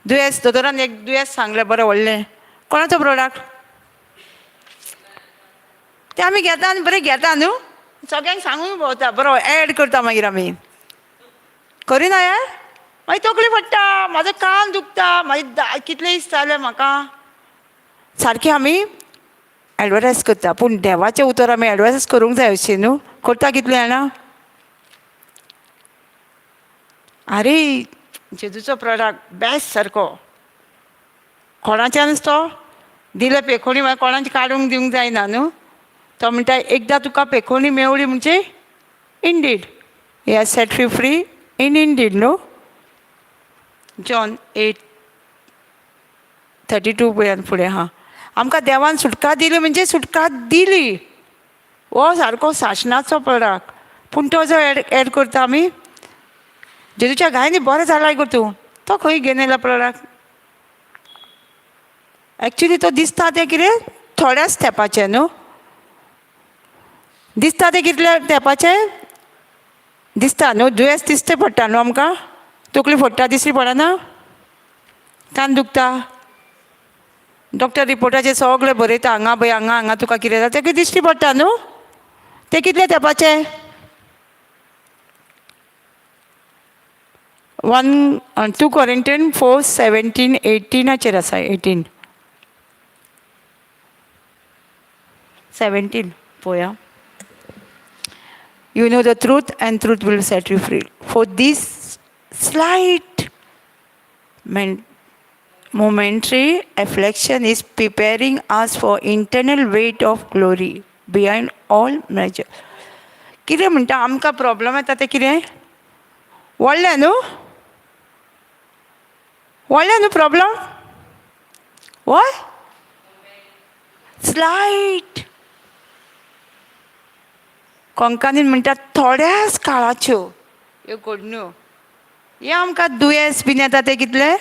दुयेंस, दोतोरान एक दुयेंस सांगलें बरें व्हडलें, कोणाचो प्रोडक्ट? तें आमी घेता आनी बरें घेता न्हू, सगळ्यांक सांगून भोंवता, बरो एड करता. मागीर आमी करिना यार, मागीर तकली पडटा, म्हाजो कान दुखता, मागीर कितले दीस जाले म्हाका. सारकें आमी एडवर्टायज करता, पूण देवाचें उतर आमी एडवर्टायज करूंक जाय अशें न्हू. करता कितलें जाणां? आरे जेजूचो प्रोडक्ट बेस्ट सारको, कोणाच्यानच तो दिले पेखोणी मागीर कोणाची काडूंक दिवंक जायना न्हू. तो म्हणटा एकदां तुका पेखोणी मेवली म्हणजे indeed he has set you free in indeed न्हू. जॉन 8:32 पळयात फुडें आहा. आमकां देवान सुटका दिली म्हणजे सुटका दिली, हो सारको सासणाचो प्रोडक्ट. पूण तो जो एड एड करता आमी, जेजूच्या गायनी बरें जालां गो तूं, तो खंय घेवन येयला प्रोडक्ट? एक्चुली तो दिसता तें कितें थोड्याच तेंपाचें न्हू, दिसता तें कितल्या तेंपाचें दिसता न्हू. दुयेंस दिसते पडटा न्हू आमकां, तकली फोडटा दिसली पडना, कान दुखता, डॉक्टर रिपोर्टाचेर सगळें बरयता, हांगा पळय हांगा हांगा तुका कितें जाता तें दिश्टी पडटा न्हू. तें कितले तेंपाचें? 1 2 Corinthian 4:17 18 आसा, 18 17 पळोवया. You know the truth and truth will set you free. For this slight momentary affliction is preparing us for eternal weight of glory beyond all measure. कितें म्हणटा आमकां प्रॉब्लम येता तें कितें व्हडलें न्हू, व्हडलें न्हू प्रॉब्लम, वय स्लायट. कोंकणीन म्हणटा थोड्याच काळाच्यो ह्यो घडण्यो. हे आमकां दुयेंस बीन येता तें कितलें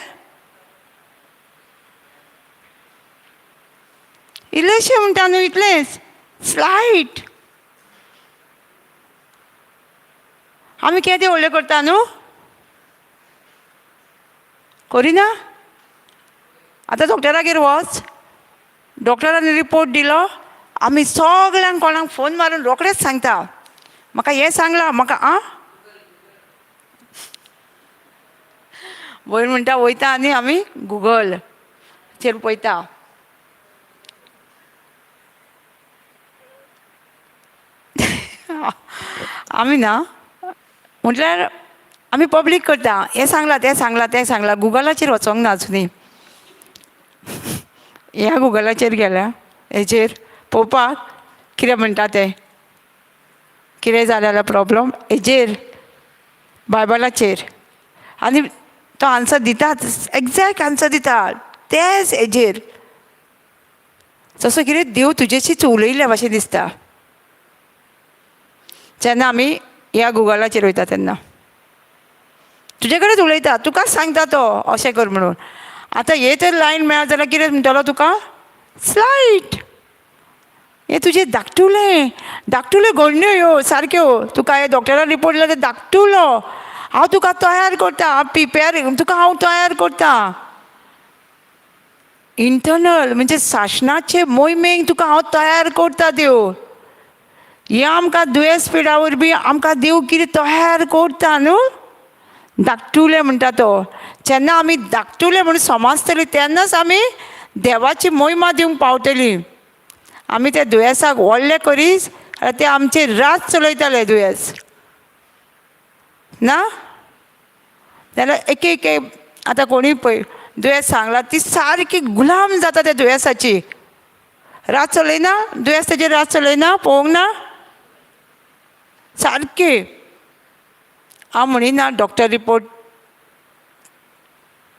इल्लेशें म्हणटा न्हू, इतलेंच स्लायट. आमी केदें व्हडलें करता न्हू, करिना. आतां डॉक्टरागेर वच, डॉक्टरान रिपोर्ट दिलो, आमी सगळ्यांक कोणाक फोन मारून रोखडेच सांगता, म्हाका हें सांगलां म्हाका. आं वयर म्हणटा वयता आनी आमी गुगलचेर पळयता. आमी ना म्हटल्यार आमी पब्लीक करता, हें सांगलां तें सांगलां तें सांगलां, गुगलाचेर वचोंक ना आजुनूय. ह्या गुगलाचेर गेल्या हेचेर पळोवपाक कितें म्हणटा तें, कितें जालें जाल्यार प्रॉब्लम हेजेर बायबलाचेर, आनी तो आन्सर दिताच, एग्जॅक्ट आन्सर दिता तेच हेजेर. जसो कितें देव तुजेशीच उलयल्ल्या भाशेन दिसता जेन्ना आमी ह्या गुगलाचेर वयता तेन्ना. तुजे कडेच उलयता, तुकाच सांगता तो अशें कर म्हणून. आतां हे तर लायन मेळत जाल्यार कितें म्हणटलो तुका? स्लायट हें तुजें धाकटुलें धाकटुल्यो घडण्यो ह्यो सारक्यो, तुका हे डॉक्टरान रिपोर्ट दिला तें धाकटुलो. हांव तुका तयार करता, हांव प्रिपेर तुका हांव तयार करता. इंटरनल म्हणजे सासणाचे मोहिमेक तुका हांव तयार करता देव. हें आमकां दुयेंस पिडा वरवीं आमकां देव कितें तयार करता न्हू, धाकटुलें म्हणटा तो. जेन्ना आमी धाकटुलें म्हणून समजतलीं तेन्नाच आमी देवाची मोहिमा दिवंक पावतलीं. आमी त्या दुयेंसाक व्हडलें करीत जाल्यार तें आमचेर राज चलयतलें दुयेंस ना. जाल्यार एक एक आतां कोणूय पळय दुयेंस सांगलां ती सारकी गुलाम जाता त्या दुयेंसाची. राज चलयना दुयेंस तेजेर, राज चलयना पळोवंक ना सारकी. हांव म्हणिना डॉक्टर रिपोर्ट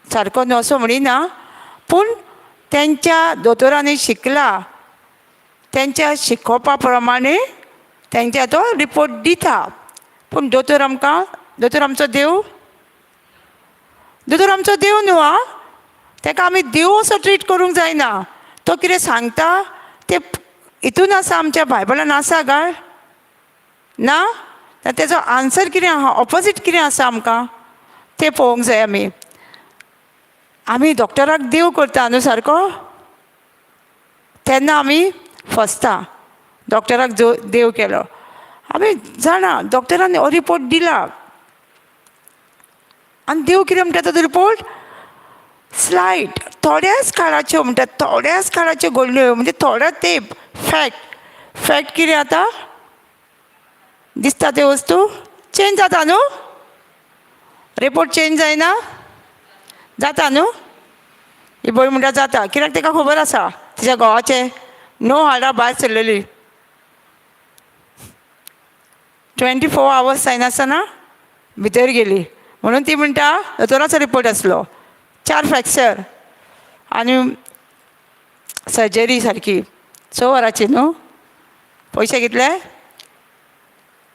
सारको न्हू असो म्हणिना, पूण तेंच्या दोतोरांनी शिकला तेंच्या शिकोवपा प्रमाणे तेंच्या तो रिपोर्ट दिता. पूण दोतोर आमकां, दोतोर आमचो देव, दोतोर आमचो देव न्हू. आं तेका आमी देव असो ट्रीट करूंक जायना. तो कितें सांगता तें हितून आसा, आमच्या बायबलान आसा काय ना? तेजो आन्सर कितें आहा, ऑपोजीट कितें आसा आमकां तें पळोवंक जाय. आमी आमी डॉक्टराक देव करता न्हू सारको, तेन्ना आमी फसता. डॉक्टराक जो देव केलो आमी जाणा, डॉक्टरान हो रिपोर्ट दिला आनी देव कितें म्हणटा तो रिपोर्ट स्लायट थोड्याच काळाच्यो म्हणटा, थोड्याच काळाच्यो घडल्यो म्हणजे थोडो तेंप. फॅक्ट फॅक्ट कितें आतां दिसता त्यो वस्तू चेंज जाता न्हू, रिपोर्ट चेंज जायना, जाता न्हू. ही भयण म्हणटा जाता, कित्याक ताका खबर आसा तिच्या घोवाचें णव हाडां भायर सरलेली, 24 आवर्स जायनासतना भितर गेली. म्हणून ती म्हणटा दोतोराचो रिपोर्ट आसलो 4 फ्रॅक्चर आनी सर्जरी सारकी 6 वरांची न्हू. पयशे कितले?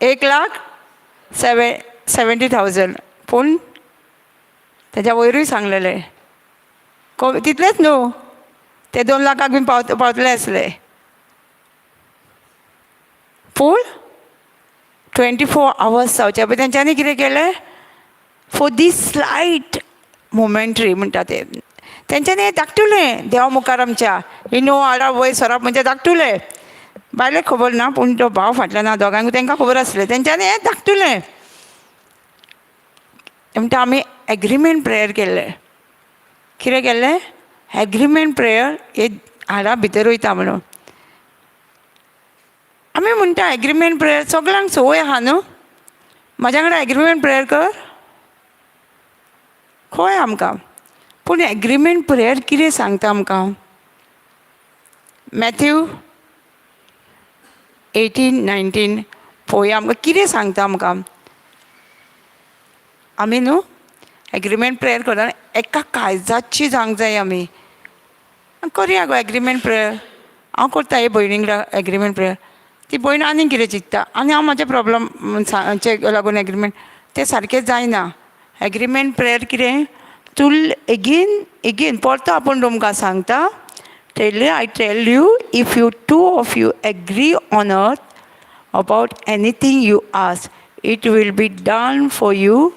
1,70,000. पूण तेज्या वयरूय सांगलेलें तितलेंच न्हू, ते 2 लाखाक बीन पावतले आसले. पूण 24 आवर्स जावचे पळय तेंच्यांनी कितें केलें, फॉर these slight momentary म्हणटा ते तेंच्यांनी धाकटुलें देवा मुखार आमच्या ही णव हाडां वयर सरप म्हणजे धाकटुलें. बायलेक खबर ना, पूण तो भाव फाटल्यान ना, दोगांकूय तांकां खबर आसलें. तेंच्यांनी हें धाकटुलें म्हणटा आमी एग्रीमेंट प्रेयर केल्लें. कितें केल्लें? एग्रीमेंट प्रेयर, हे हाडां भितर वयता म्हणून. आमी म्हणटा एग्रीमेंट प्रेयर सगळ्यांक संवय आहा न्हू, म्हाज्या वांगडा एग्रीमेंट प्रेयर कर, खंय आमकां. पूण एग्रीमेंट प्रेयर कितें सांगता आमकां? मॅथ्यू 18:19 पळोवया आमकां कितें सांगता आमकां. आमी न्हू एग्रीमेंट प्रेयर करतना एका काळजाची जावंक जाय. आमी करया गो एग्रीमेंट प्रेयर, हांव करता हे भयणीक एग्रीमेंट प्रेयर, ती भयण आनीक कितें चिंत्ता आनी हांव म्हाजे प्रॉब्लम लागून एग्रीमेंट तें सारकें जायना. एग्रीमेंट प्रेयर कितें तुल एगेन एगेन परतो आपूण तुमकां सांगता, tell I tell you if you two of you agree on earth about anything you ask, it will be done for you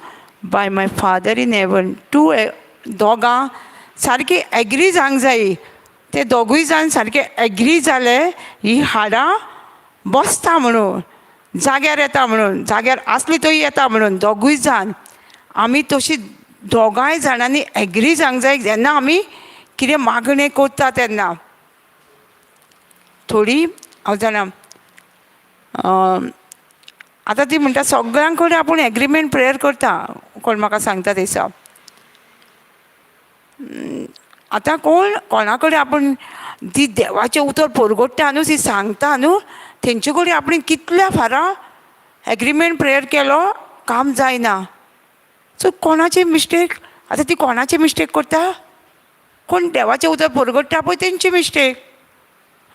by my Father in heaven. Two दोगां सारकी agree जावंक जाय. ते दोगूय जाण सारके एग्री जाले ही हाडां बसता म्हणून, जाग्यार येता म्हणून, जाग्यार आसली तरी येता म्हणून. दोगूय जाण आमी तशी दोगांय जाणांनी एग्री जावंक जाय जेन्ना आमी कितें मागणें करता तेन्ना. थोडी हांव जाणा आतां ती म्हणटा सगळ्यां कडेन आपूण एग्रीमेंट प्रेयर करता, कोण म्हाका सांगता दिसा. आतां कोण कोणा कडेन आपूण ती देवाचें उतर परगट्टा न्हू, ती सांगता न्हू, तेंचे कडेन आपणें कितल्या फारां एग्रीमेंट प्रेयर केलो, काम जायना. सो कोणाची मिस्टेक? आतां ती कोणाची मिस्टेक करता? कोण देवाचें उतर परगट्टा पळय तेंची मिस्टेक,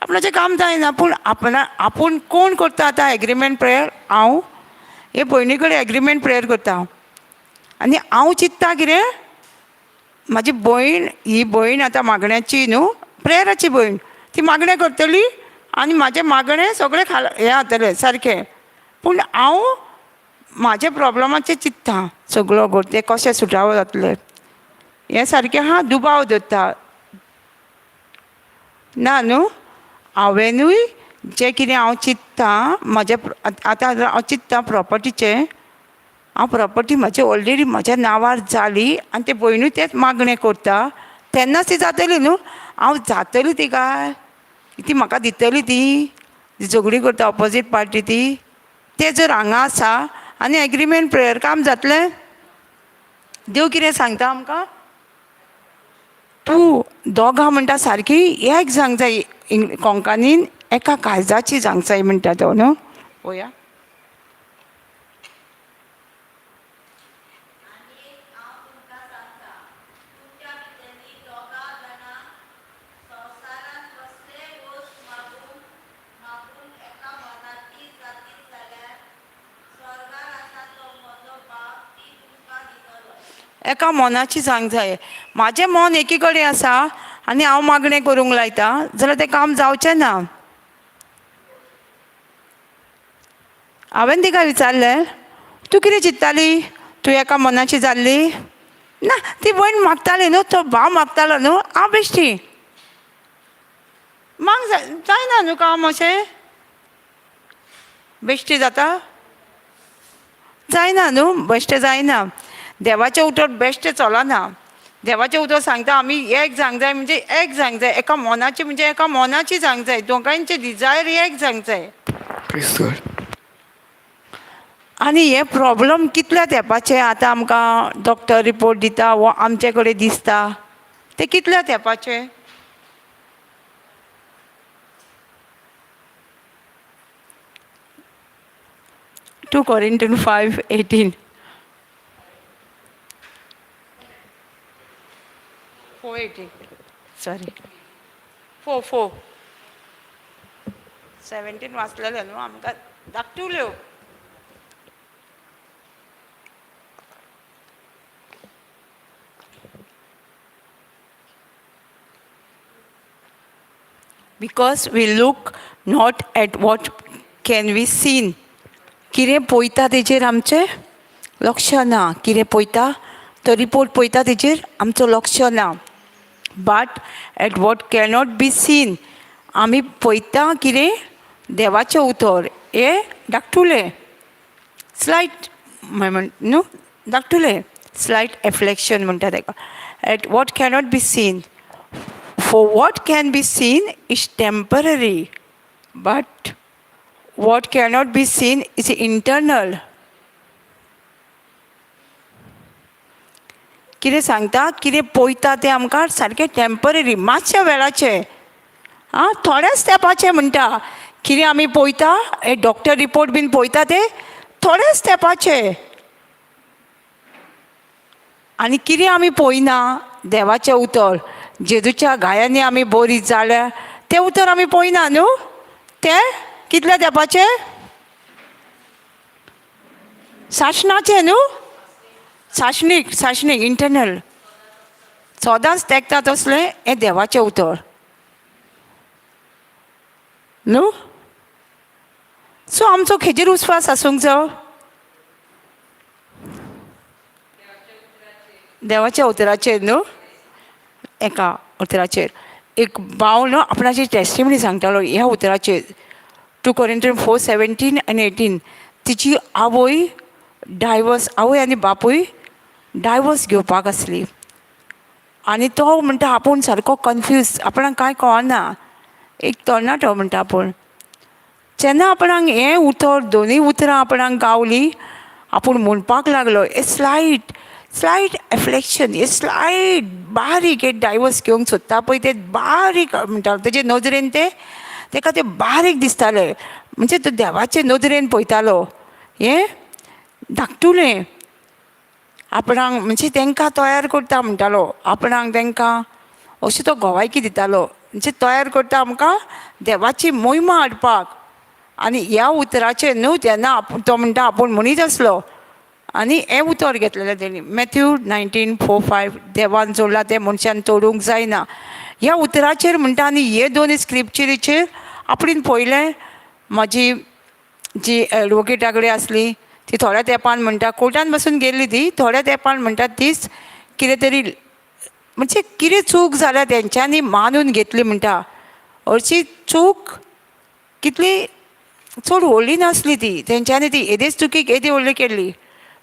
आपणाचें काम जायना. पूण आपणा आपूण कोण करता आतां एग्रीमेंट प्रेयर? हांव हे भयणी कडेन एग्रीमेंट प्रेयर करता आनी हांव चिंत्ता कितें, म्हाजी भयण ही भयण आतां मागण्याची न्हू, प्रेयराची भयण, ती मागणें करतली आनी म्हाजें मागणें सगळें खाला हें जातलें सारकें. पूण हांव म्हाज्या प्रॉब्लमाचें चिंत्ता सगळो गो तें कशें सुटावो जातलें हें सारकें आहा, दुबाव धरता ना न्हू. हांवेनूय जें कितें हांव चिंत्ता म्हाज्या आतां हांव चिंत्ता प्रॉपर्टीचें, हांव प्रॉपर्टी म्हजी ऑलरेडी म्हज्या नांवार जाली आनी ते भयणूय तेंच मागणें करता तेन्नाच ती जातली न्हू. हांव जातली ती काय ती म्हाका दितली, ती झगडी करता ऑपोजीट पार्टी ती, तें जर हांगा आसा आनी एग्रीमेंट प्रेयर काम जातलें. देव कितें सांगता आमकां? तूं दोगां म्हणटा सारकी एक जावंक जाय, कोंकणीन एका काळजाची जावंक जाय म्हणटा तो न्हू. पळोवया. एका मनाची जावंक जाय. म्हाजें मन एकी कडेन आसा आनी हांव मागणें करूंक लायता जाल्यार तें काम जावचें ना. हांवें तिका विचारलें, तूं कितें चिंत्ताली, तूं एका मनाची जाल्ली ना? ती भयण मागताली न्हू, तो भाव मागतालो न्हू, हांव बेश्टी माग जायना न्हू काम, अशें बेश्टी जाता जायना न्हू, बेश्टें जायना. देवाचें उतर बेश्टें चलना. देवाचें उतर सांगता आमी एक जावंक जाय, म्हणजे एक जावंक जाय, एका मनाची म्हणजे एका मनाची जावंक जाय, दोगांयचे डिजायर एक जावंक जाय. Praise God. आनी हे प्रॉब्लम कितल्या तेंपाचे आतां आमकां डॉक्टर रिपोर्ट दिता वो आमचे कडेन दिसता ते कितल्या तेंपाचे? 2 Corinthians 5:18. 4:18. Sorry. 4 4. 17 वाचलेलें न्हू आमकां धाकटुल्यो. Because we look not at what can be seen. कितें पळयता तेजेर आमचें लक्ष ना. कितें पळयता तो रिपोर्ट पळयता तेजेर आमचो लक्ष ना, but at what cannot be scene. आमी पळयता कितें? देवाचें उतर हें धाकटुलें स्लायट म्हण न्हू, धाकटुलें स्लायट एफ्लेक्शन म्हणटा ताका. At what cannot be seen, for what can be seen is temporary, but what cannot be seen is internal. कितें सांगता? कितें पळयता तें आमकां सारकें टेम्पररी, मातशा वेळाचें, आं, थोड्याच तेंपाचें म्हणटा. कितें आमी पळयता हे डॉक्टर रिपोर्ट बीन पळयता ते थोड्याच तेंपाचें, आनी कितें आमी पळयना देवाचें उतर, जेजूच्या घायांनी आमी बरी जाल्या तें उतर आमी पळयना न्हू. तें कितल्या तेंपाचें? सासणाचें न्हू, सासणीक, सासणीक इंटरनल सदांच तेंकता तसलें हें देवाचें उतर न्हू. सो आमचो खेजेर उस्वास आसूंक जाय? देवाच्या उतराचेर न्हू, एका उतराचेर. एक भाव न्हू आपणाची टेस्टिमनी सांगतालो ह्या उतराचेर, 2 Corinthians 4:17 आनी 18. तिची आवय डायवर्स, आवय आनी बापूय डायवर्स घेवपाक आसली, आनी तो म्हणटा आपूण सारको कन्फ्यूज, आपणाक कांय कळना. एक तरणाटो म्हणटा आपूण जेन्ना आपणाक हें उतर, दोनूय उतरां आपणाक गावली, आपूण म्हणपाक लागलो, ए स्लायट, स्लायट एफ्लेक्शन, हे स्लायट बारीक, हे डायवर्स घेवंक सोदता पळय ते बारीक म्हणटा, तेजे नदरेन ते तेका ते बारीक दिसताले, म्हणजे तो देवाचे नदरेन पळयतालो. हें धाकटुलें आपणाक म्हणजे तांकां तयार करता म्हणटालो, आपणाक तांकां अशें तो गवायकी दितालो, म्हणजे तयार करता आमकां देवाची मोहिमा हाडपाक. आनी ह्या उतराचेर न्हू जेन्ना आपूण तो म्हणटा आपूण म्हणीत आसलो, आनी हें उतर घेतलेलें तेणी, मॅथ्यू 19:4-5, देवान जोडलां तें मनशान तोडूंक जायना. ह्या उतराचेर म्हणटा. आनी हे दोन स्क्रिप्चरीचेर आपणेन पळयलें, म्हाजी जी एडवोकेटा कडेन आसली ती थोड्या तेंपान म्हणटा, कोर्टान बसून गेल्ली ती थोड्या तेंपान म्हणटा तीच कितें तरी म्हणजे कितें चूक जाल्या तेंच्यांनी मानून घेतली म्हणटा. हरशी चूक कितली चड व्हडली नासली ती, तेंच्यांनी ती येदेच चुकीक येदी व्हडली केल्ली,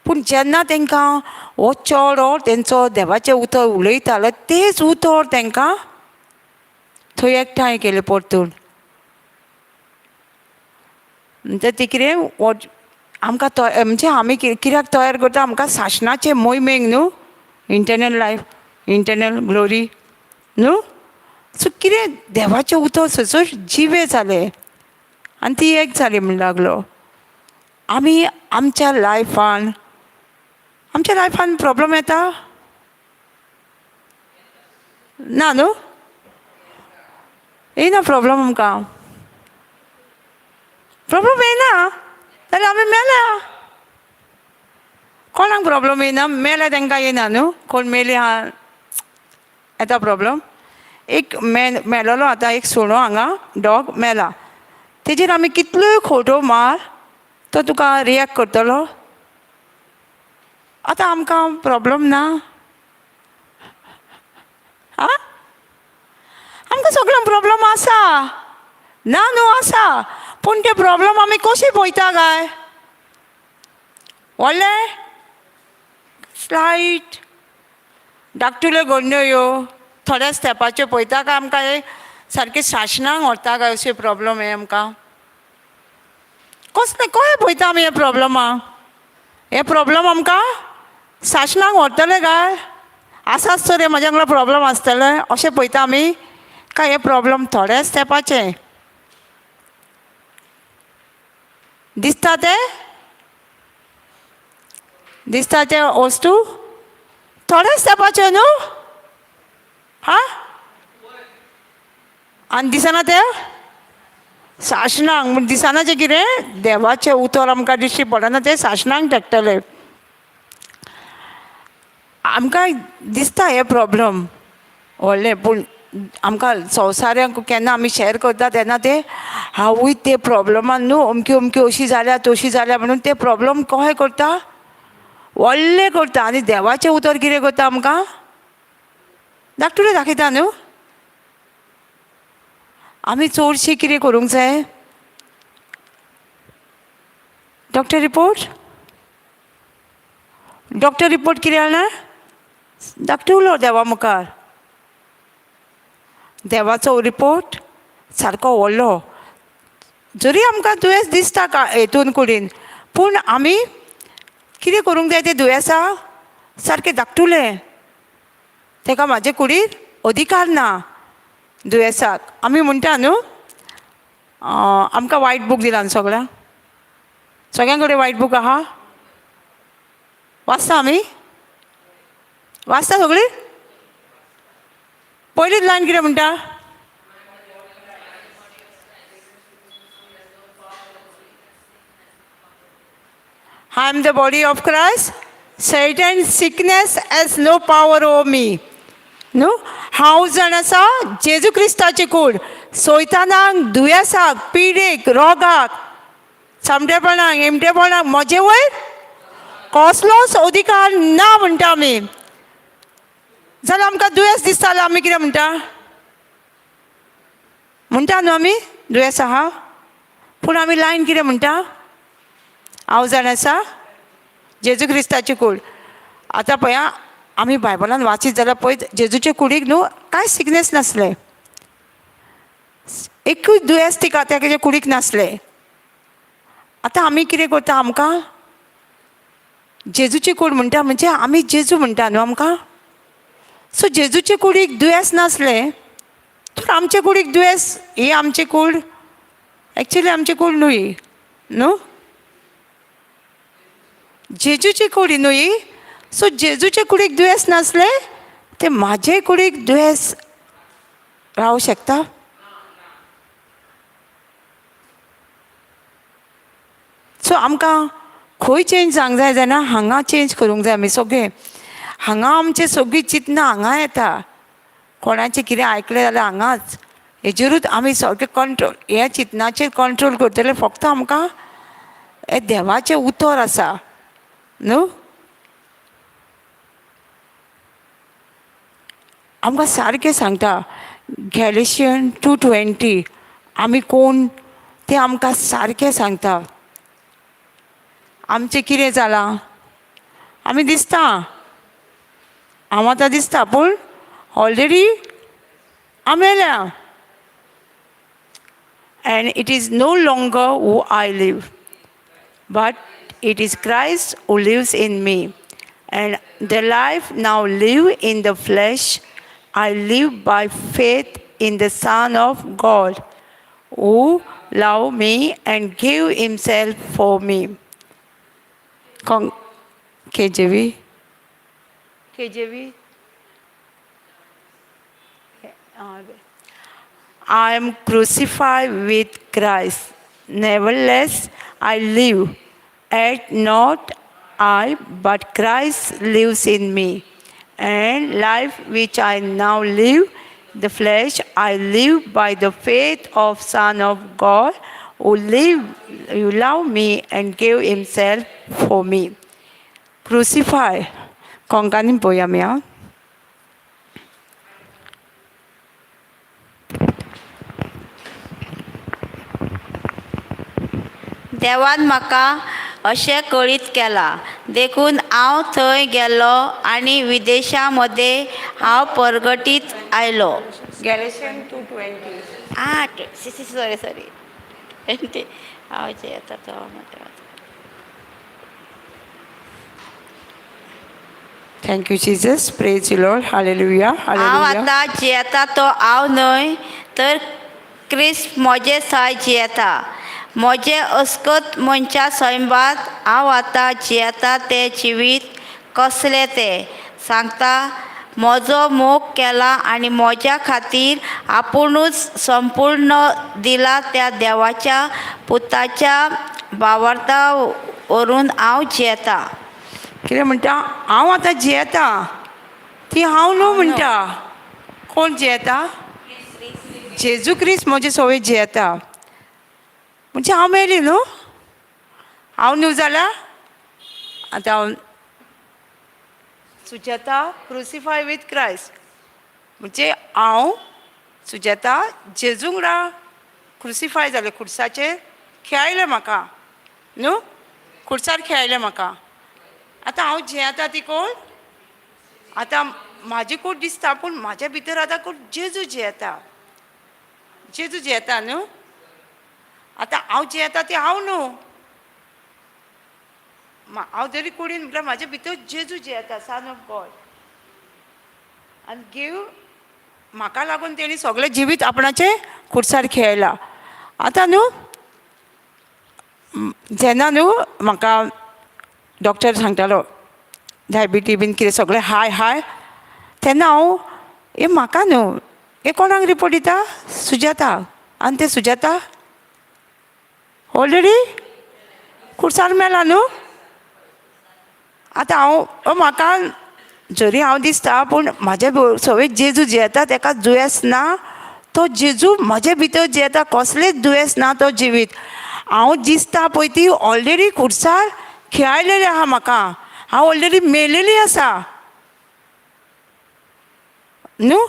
पूण जेन्ना तेंकां हो चेडो तेंचो देवाचें उतर उलयतालो तेच उतर तेंकां थंय एकठांय केलें परतून. म्हणटा ती कितें वॉट आमकां म्हणजे आमी कित्याक तयार करता आमकां सासणाचें मोहिमेक न्हू, इंटरनल लायफ, इंटरनल ग्लोरी न्हू. सो कितें देवाचें उतर थंयसर जिवें जालें आनी ती एक जाली म्हण लागलो. आमी आमच्या लायफान, आमच्या लायफान प्रॉब्लम येता ना न्हू? येना प्रॉब्लम आमकां, प्रॉब्लम येना जाल्यार आमी मेल्या. कोणाक प्रॉब्लम येना? मेल्या तांकां येना न्हू, कोण मेले आहा येता प्रॉब्लम. एक मेलोलो आतां एक सुणो हांगा डॉग मेला, तेजेर आमी कितल्योय खोटो मार तो तुका रिएक्ट करतलो. आतां आमकां प्रॉब्लम ना, आं, आमकां सगळ्यांक प्रॉब्लम आसा, ना न्हू आसा, पूण ते प्रॉब्लम आमी कशें पळयता काय? व्हडले स्लायट धाकटुल्यो घडण्यो ह्यो थोड्या स्टेपाच्यो पळयता काय आमकां हे सारकें सासणाक व्हरता काय अशें प्रॉब्लम हे आमकां? कसलें कशें पळयता आमी हे प्रॉब्लमा? हे प्रॉब्लम आमकां सासणाक व्हरतले काय? आसाच तर हे म्हज्या वांगडा प्रॉब्लम आसतले अशें पळयता आमी काय? हे प्रॉब्लम थोड्या स्टेपाचे दिसता, ते दिसता ते वस्तू थोड्या स्टेपाचे न्हू, हा, आनी दिसना ते सासणाक. म्हण दिसना जें कितें देवाचें उतर आमकां दिश्टी पडना तें सासणाक तेंकतलें. आमकां दिसता हे प्रॉब्लम व्हडलें, पूण आमकां संवसाराक केन्ना आमी शेअर करता तेन्ना ते हांवूय ते प्रॉब्लमान न्हू अमकी अमकी अशी जाल्या तशी जाल्या म्हणून ते प्रॉब्लम कशें करता, व्हडलें करता. आनी देवाचें उतर कितें करता आमकां? धाकटुलें दाखयता न्हू. आमी चडशीं कितें करूंक जाय? डॉक्टर रिपोर्ट, डॉक्टर रिपोर्ट कितें जाणा? धाकटुलो देवा मुखार. देवाचो रिपोर्ट सारको व्हडलो. जरी आमकां दुयेंस दिसता का हेतून कुडीन, पूण आमी कितें करूंक जाय? तें दुयेंसा सारकें धाकटुलें, ताका म्हाजे कुडीर अधिकार ना दुयेंसाक, आमी म्हणटा न्हू. आमकां वायट बूक दिला न्हू सगळ्यांक, सगळ्यां कडेन वायट बूक आहा. वाचता आमी? वाचता सगळीं? पयलीच लायन कितें म्हणटा? I am the body of Christ. Satan, sickness has no power over me. न्हू, हांव जाण आसा जेजू क्रिस्ताची कूड, सोयतानाक, दुयेंसाक, पिडेक, रोगाक, चामडेपणाक, एमटेपणाक म्हजे वयर कसलोच अधिकार ना म्हणटा आमी. जाल्यार आमकां दुयेंस दिसता जाल्यार आमी कितें म्हणटा? म्हणटा न्हू आमी दुयेंस आहा, पूण आमी लायन कितें म्हणटा? हांव जाण आसा जेजू क्रिस्ताची कूड. आतां पळया, आमी बायबलान वाचीत जाल्यार पळयत जेजूचे कुडीक न्हू कांय सिकनेस नासलें, एकूय दुयेंस तिका तेजे कुडीक नासलें. आतां आमी कितें करता? आमकां जेजूची कूड म्हणटा म्हणजे आमी जेजू म्हणटा न्हू आमकां. सो जेजूचे कुडीक दुयेंस नासलें तर आमचे कुडीक दुयेंस, ही आमची कूड एक्चुली आमची कूड न्हू ही, न्हू, जेजूची कूड न्हू ही. सो जेजूचे कुडीक दुयेंस नासलें ते म्हाजे कुडीक दुयेंस रावंक शकता? सो आमकां खंय चेंज जावंक जाय जाणा? हांगा चेंज करूंक जाय आमी सगळें. हांगा आमचें सगळीं चिंतनां हांगा येता. कोणाचें कितें आयकलें जाल्यार हांगाच हेजेरूच आमी सगळें कंट्रोल, हे चिंतनाचेर कंट्रोल करतले फक्त आमकां हें देवाचें उतर आसा न्हू. आमकां सारकें सांगता गॅलेशियन 2:20, आमी कोण तें आमकां सारकें सांगता. आमचें कितें जालां आमी दिसता, हांव आतां दिसता, पूण ऑलरेडी आमी मेल्या. And it is no longer who I live, but it is Christ who lives in me. And the life now live in the flesh, I live by faith in the Son of God, who loved me and gave himself for me. KJV? KJV? I am crucified with Christ. Nevertheless, I live. Yet not I, but Christ lives in me. And life which I now live, the flesh, I live by the faith of Son of God, who live you love me and gave himself for me. Crucify कोंकानी पळोवया आमी आं. देवान म्हाका अशें कळीत केलां देखून हांव थंय गेलो आनी विदेशां मदें हांव परगटीत आयलो. गॅलेशन 2:20. आठ सी सॉरी सॉरी हांव जे येता तो म्हणटा. Thank you Jesus, praise you Lord, hallelujah. हांव हालेलुया. आतां जियेता तो हांव न्हय तर क्रिस्त म्हजे साय जियेता. म्हजें अस्कत मनशा सैंबात हांव आतां जियेता तें जिवीत कसलें तें सांगता. म्हजो मोग केला आनी म्हज्या खातीर आपुणूच संपूर्ण दिला त्या देवाच्या पुताच्या भावार्था वरून हांव जियेता. कितें म्हणटा? हांव आतां जियेता ती हांव न्हू म्हणटा. कोण जियेता? जेजू क्रिस्त म्हजे सोवे जियेता. म्हणजे हांव मेली न्हू, हांव न्हू जाल्यार आतां हांव सुजाता क्रुसिफाय वीथ क्रायस्ट. म्हणजे हांव सुजाता जेजूंक वांगडा क्रुसिफाय जालें, खुर्साचेर खेळयलें म्हाका न्हू, खुर्सार खेळयलें म्हाका. आतां हांव जियेता ती कोण? आतां म्हाजी कूड दिसता पूण म्हाज्या भितर आतां कोण? जेजू जियेता. जेजू जियेता न्हू. आतां हांव जियेता ती हांव न्हू, हांव जरी कुडीन म्हटल्यार म्हाज्या भितर जेजू जियेता, सन ऑफ गॉड. आनी गिव म्हाका लागून तेणी सगळें जिवीत आपणाचें खुर्सार खेळयलां. आतां न्हू जेन्ना न्हू म्हाका डॉक्टर सांगतालो डायबिटी बीन कितें सगळें हाय हाय, तेन्ना हांव हें म्हाका न्हू हें कोणाक रिपोर्ट दिता? सुजाता. आनी तें सुजाता ऑलरेडी खुर्सार मेलां न्हू. आतां हांव म्हाका जरी हांव दिसता पूण म्हाज्या सगळें जेजू जियेता, तेका दुयेंस ना. तो जेजू म्हजे भितर जियेता, कसलेंच दुयेंस ना, तो जिवीत. हांव दिसता पळय ती ऑलरेडी खुर्सार खेळयलेली आहा म्हाका, हांव ऑलरेडी मेलेली आसा न्हू.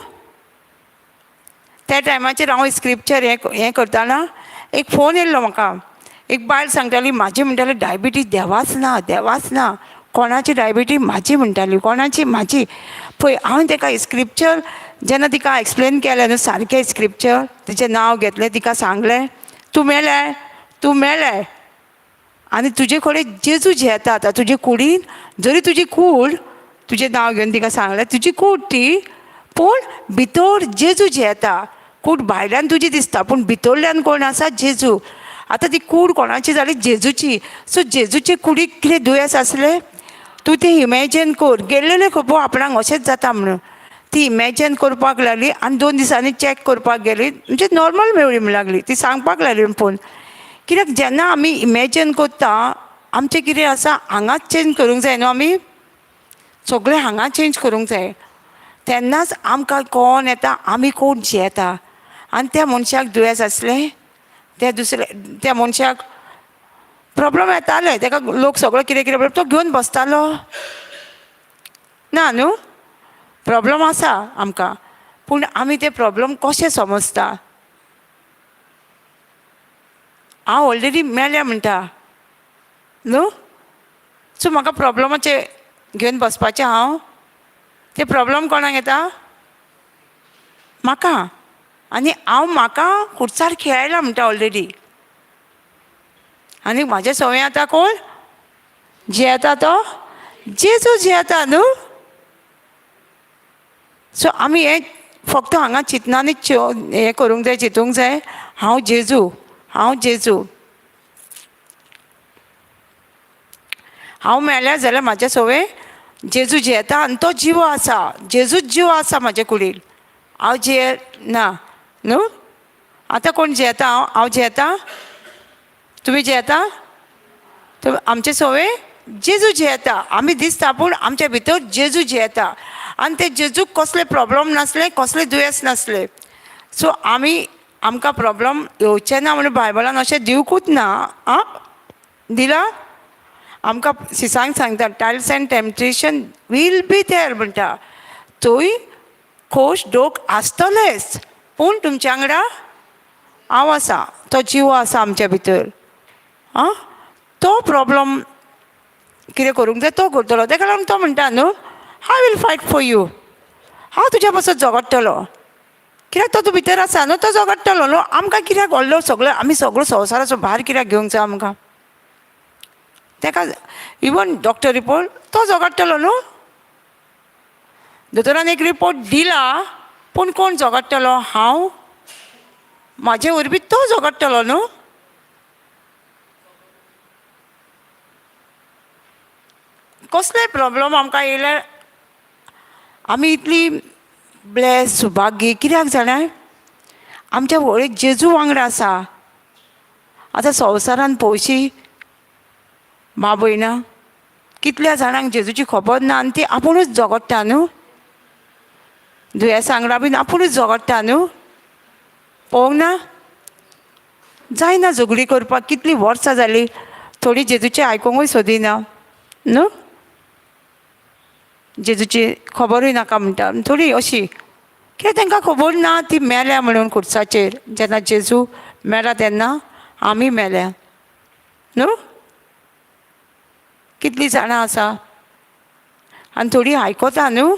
त्या टायमाचेर हांव स्क्रिप्चर हें करतना एक फोन येयल्लो म्हाका. एक बायल सांगताली म्हाजी म्हणटाली डायबिटीज देवाच ना, देवाच ना, कोणाची डायबिटीज म्हाजी म्हणटाली, कोणाची म्हाजी. पळय हांवें तेका स्क्रिप्चर जेन्ना तिका एक्सप्लेन केलें न्हू सारकें स्क्रिप्चर, तिचें नांव घेतलें, तिका सांगलें तूं मेलें, तूं मेलें आनी तुजे कडेन जेजू जियेता आतां तुजे कुडीन, जरी तुजी कूड, तुजें नांव घेवन तिका सांगलें तुजी कूड ती, पूण भितर जेजू जियेता. कूड भायल्यान तुजी दिसता पूण भितरल्यान कोण आसा? जेजू. आतां ती कूड कोणाची जाली? जेजूची. सो जेजूचे कुडीक कितें दुयेंस आसलें? तूं तें इमेजीन कर, गेल्लेले खबर आपणाक अशेंच जाता म्हणून ती इमेजीन करपाक लागली. आनी 2 दिसांनी चॅक करपाक गेली, म्हणजे नॉर्मल मेळ्ळी म्हण लागली. ती सांगपाक लागली फोन. कित्याक जेन्ना आमी इमेजीन करता आमचें कितें आसा हांगाच चेंज करूंक जाय न्हू, आमी सगळें हांगा चेंज करूंक जाय. तेन्नाच आमकां कोण येता आमी कोण जियेता. आनी त्या मनशाक दुयेंस आसलें, त्या दुसऱ्या त्या मनशाक प्रोब्लम येताले, तेका लोक सगळो कितें कितें तो घेवन बसतालो ना न्हू. प्रोब्लम आसा आमकां पूण आमी ते प्रोब्लम कशें समजता? हांव ऑलरेडी मेल्या म्हणटा न्हू, सो म्हाका प्रोब्लमाचे घेवन बसपाचें. हांव ते प्रोब्लम कोणाक येता? म्हाका. आनी हांव म्हाका खुर्सार खेळयला म्हणटा ऑलरेडी. आनी म्हाजे संवय आतां कोण जियेता? तो जेजू जियेता न्हू. सो आमी हें फक्त हांगा चिंतनानीच हें करूंक जाय, चिंतूंक जाय हांव जेजू, हांव जेजू. हांव मेल्या जाल्यार म्हाज्या सवय जेजू जियेता आनी तो जिवो आसा, जेजूच जिवो आसा म्हाज्या कुडीन. हांव जिये ना न्हू. आतां कोण जियेता? हांव, हांव जियेता, तुमी जियेता. तर आमचे सवय जेजू जियेता. आमी दिसता पूण आमच्या भितर जेजू जियेता. आनी ते जेजूक कसले प्रोब्लम नासले, कसले दुयेंस नासले. सो आमी आमकां प्रोब्लम येवचे ना म्हणून बायबलान अशें दिवकूच ना. आं, दिला आमकां सिसांक सांगता, trials and temptation will be there म्हणटा. थंय खोश दोख आसतलेच, पूण तुमच्या वांगडा हांव आसा, तो जीव आसा आमच्या भितर. आं, तो प्रोब्लम कितें करूंक जाय तो करतलो. तेका लागून तो म्हणटा न्हू, I will fight for you, हांव तुज्या पासत झगडटलो, कित्याक तो तूं भितर आसा न्हू, तो झगडटलो न्हू. आमकां कित्याक व्हडलो सगळो आमी सगळो संवसाराचो भार कित्याक घेवंक जाय आमकां? तेका इवन डॉक्टर रिपोर्ट तो झगडटलो न्हू. दोतोरान एक रिपोर्ट दिला, पूण कोण झगडटलो? हांव, म्हाजे वरवीं तो झगडटलो न्हू. कसले प्रॉब्लम आमकां येयल्यार आमी इतली ब्लेस सुभाग्य कित्याक जाणा? आमच्या वळीक जेजू वांगडा आसा. आतां संवसारान पळोवशी मा भयणां, कितल्या जाणांक जेजूची खबर ना आनी ती आपुणूच झगडटा न्हू, दुयेंसा वांगडा बीन आपुणूच झगडटा न्हू. पळोवंक ना जायना झगडी करपाक, कितलीं वर्सां जालीं, थोडीं जेजूचें आयकोंकूय सोदिना न्हू, जेजूची खबरूय नाका म्हणटा थोडीं अशी, कित्याक तांकां खबर ना ती मेल्या म्हणून खुर्साचेर. जेन्ना जेजू मेला तेन्ना आमी मेल्या न्हू. कितलीं जाणां आसा आनी थोडीं आयकता न्हू,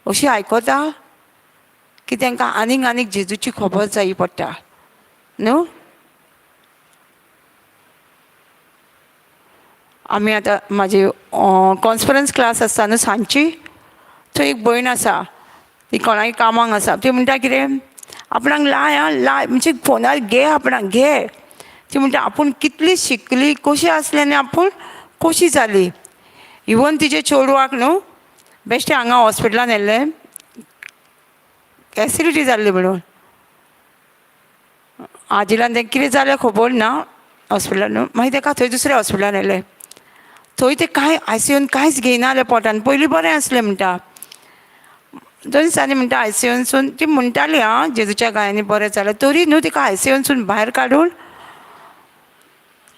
अशी आयकता की तांकां आनीक आनीक जेजूची खबर जाय पडटा न्हू. आमी आतां म्हाजी कॉन्फरन्स क्लास आसता न्हू सांजची, थंय एक भयण आसा, ती कोणाय कामाक आसा. ती म्हणटा कितें आपणाक लाय आं, लाय म्हणजे फोनार घे, आपणाक घे. ती म्हणटा आपूण कितली शिकली, कशी आसली आनी आपूण कशी जाली. इवन तिजे चेडवाक न्हू बेश्टें हांगा हॉस्पिटलान येल्लें, एसिडिटी जाल्ली म्हणून आजिलान तें कितें जालें खबर ना हॉस्पिटलान न्हू. मागीर तेका थंय दुसऱ्या हॉस्पिटलान येयलें, थंय तें कांय आयसीयून कांयच घेयना जालें पोटान. पयलीं बरें आसलें म्हणटा, 2 दिसांनी म्हणटा आयसीयूनसून ती म्हणटाली आं जेजूच्या गायांनी बरें जालें, तरी न्हू तिका आयसीयूनसून भायर काडून